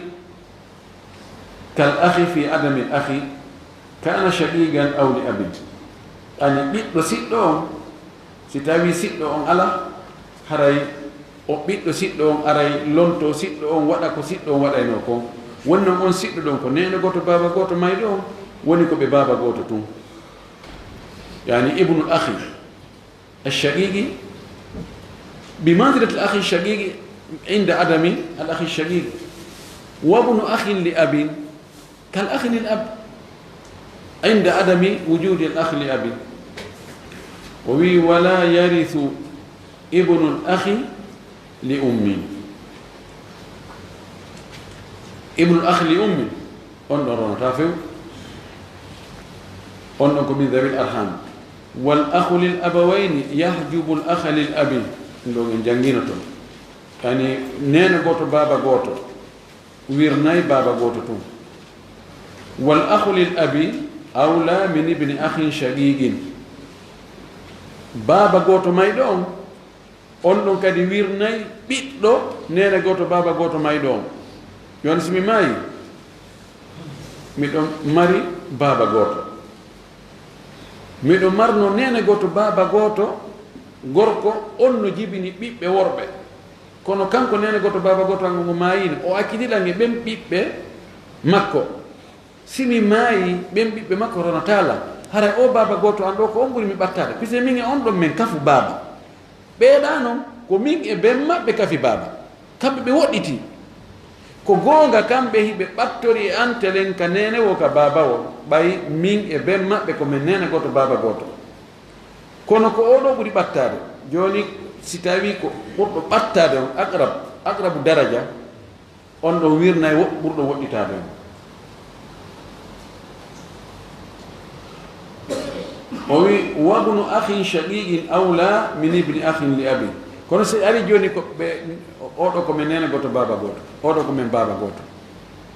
kal akhi fi adamil akhi, kana shaqiqan aw li abin." Ani ɓiɗɗo siɗɗo on, si tawi siɗɗo on ala, haray o ɓiɗɗo siɗɗo on aray lonto siɗɗo on, waɗa ko siɗɗo on waɗaynoo kon. Wonnon on siɗɗo ɗon ko neene gooto, baaba gooto mayɗo on, woni ko ɓe baaba gooto tun. Yani ibnul akhi. الشقيق بمنزلة الأخ الشقيق عند عدم الأخ الشقيق، وابن أخ لأب كالأخ للأب عند عدم وجود الأخ لأب. O wi: "ولا يرث ابن الأخ لأم." ابن الأخ لأم, on ɗon ronataa few. On ɗon ko من ذوي الأرحام. "والأخ للأبوين يحجب الأخ للأب." Ɗum ɗon en janngino ton. Yani, neene gooto, baaba gooto wirnay baaba gooto tun. "والأخ للأب أولى من ابن أخ شقيق." Baaba gooto mayɗo on, on ɗon kadi wirnay ɓiɗɗo neene gooto, baaba gooto mayɗo on. Jooni, si mi maayi, miɗo mari baaba gooto. Miɗo marno neene gooto, baaba gooto gorko, on no jibini ɓiɓɓe worɓe. Kono kanko neene gooto, baaba gooto an on o maayino, o accidilan e ɓen ɓiɓɓe makko. Si mi maayi, ɓen ɓiɓɓe makko ronataa lan. Haray oo baaba gooto an ɗoo, ko on ɓuri mi ɓattaade. Puisque min e on ɗon men kafu baaba. Ɓee ɗaa non, ko min e ben maɓɓe kafi baaba. Kamɓe ɓe woɗɗitii. Ko goonga, kamɓe hiɓe ɓattori e an telen ka neene woo ka baaba woo, ɓay min e ben maɓɓe ko men neene gooto, baaba gooto. Kono ko oo ɗoo ɓuri ɓattaade. Jooni, si tawii ko ɓurɗo ɓattaade on, aqrab, aqrabu daraja, on ɗon wirnay wo-, ɓurɗo woɗɗitaade on. O wi: "وابن أخ شقيق أولى من ابن أخ لأب." Kono si ari jooni ko ɓe, oo ɗoo ko men neene gooto, baaba gooto, oo ɗoo ko men baaba gooto.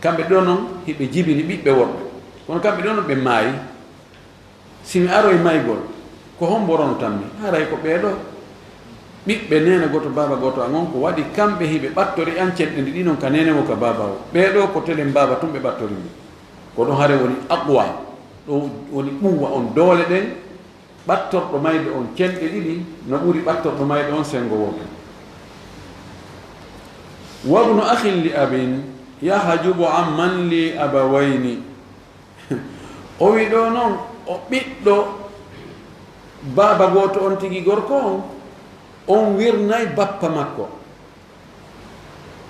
Kamɓe ɗoo non, hiɓe jibini ɓiɓɓe worɓe. Kono kamɓe ɗoo non ɓe maayi. Si mi aroy maygol, ko hombo ronotammi? Haray ko ɓee ɗoo ɓiɓɓe neene gooto, baaba gooto an on, ko waɗi kamɓe hiɓe ɓattori an cenɗe ɗiɗi non ka neene woo ka baaba woo. Ɓee ɗoo ko telen baaba tun ɓe ɓattori mi. Ko ɗon haray woni aqwa, ɗoo woni quwwa on, doole ɗen, ɓattorɗo mayɗo on cenɗe ɗiɗi no ɓuri ɓattorɗo mayɗo on sengo wooto. "وابن أخ لأب يحجب عما لأبوين." O wi ɗoo non, o ɓiɗɗo baaba gooto on tigi gorko on, on wirnay bappa makko.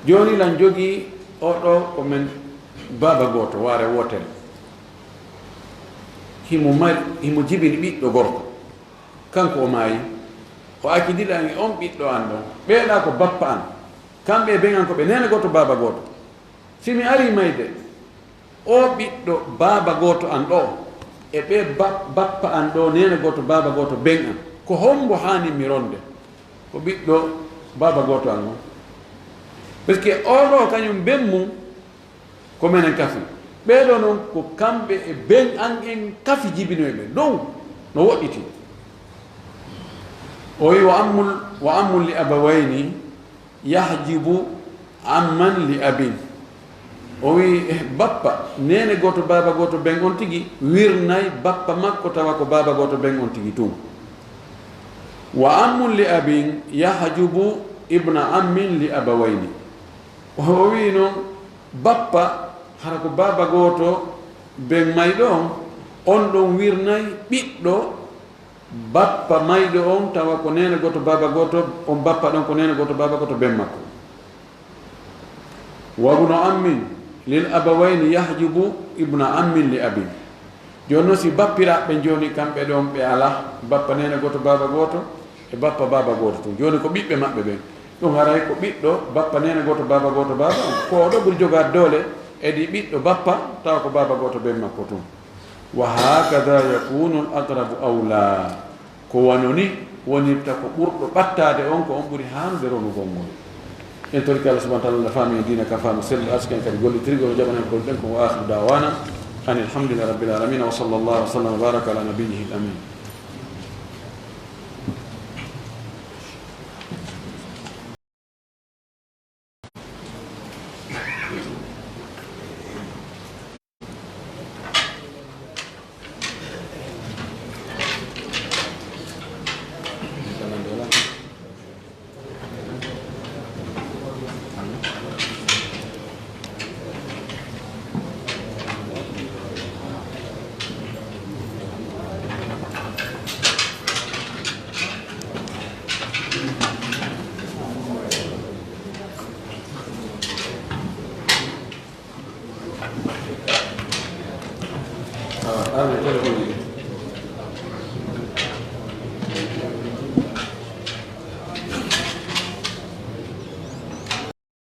Jooni lan jogii oo ɗoo ko men baaba gooto, waare wootere. Himo mari, himo jibini ɓiɗɗo gorko. Kanko o maayi. O accidiri lan e on ɓiɗɗo an ɗon. Ɓee ɗaa ko bappa an. Kamɓe e ben an ko ɓe neene gooto, baaba gooto. Si mi arii mayde, oo ɓiɗɗo baaba gooto an ɗoo, e ɓee ba-, bappa an ɗoo, neene gooto, baaba gooto, ben an, ko hombo haani mi ronde? Ko ɓiɗɗo baaba gooto an on. Parce que oo ɗoo kañum ben mun ko menen kafi. Ɓee ɗoo non ko kamɓe e ben an en kafi jibinoy ɓe. Dow no woɗɗiti. O wi: "وعم، وعم لأبوين يحجب عما لأب." O wi, eh, bappa, neene gooto, baaba gooto, ben on tigi, wirnay bappa makko, tawa ko baaba gooto, ben on tigi tun. "وعم لأب يحجب ابن عم لأبوين." O wi non, bappa, hara ko baaba gooto, ben mayɗo on, on ɗon wirnay ɓiɗɗo Bappa mayɗo on, tawa ko neene gooto, baaba gooto, on bappa ɗon ko neene gooto, baaba gooto, ben makko. Wa ibnu ammin lil abawayni yahjubu ibna ammin li abin. Jooni non, si bappiraaɓe jooni kamɓe ɗon ɓe alaa, bappa neene gooto, baaba gooto, e bappa baaba gooto tun. Jooni ko ɓiɓɓe maɓɓe ɓen. Ɗum haray ko ɓiɗɗo bappa neene gooto, baaba gooto, baaba on. Ko o ɗo ɓuri jogaade doole, edi ɓiɗɗo bappa, tawa ko baaba gooto ben makko tun. Wa hakada yakunu al aqrabu awla. Ko wano ni wonirta ko ɓurɗo ɓattaade on, ko on ɓuri haanude ronugol ngol. En torike Allah subhanahu wa ta'ala, Allah faami en diina kan faamu sellu, arsiki en kadi gollitirgol, o jaɓana en ko ɗen ko. Wa akhiru da'wana anil hamdulillahi rabbil alamin, wa sallallahu wa sallam wa baraka ala nabiyyihi al amin. Ah, ah, mais téléphone bi.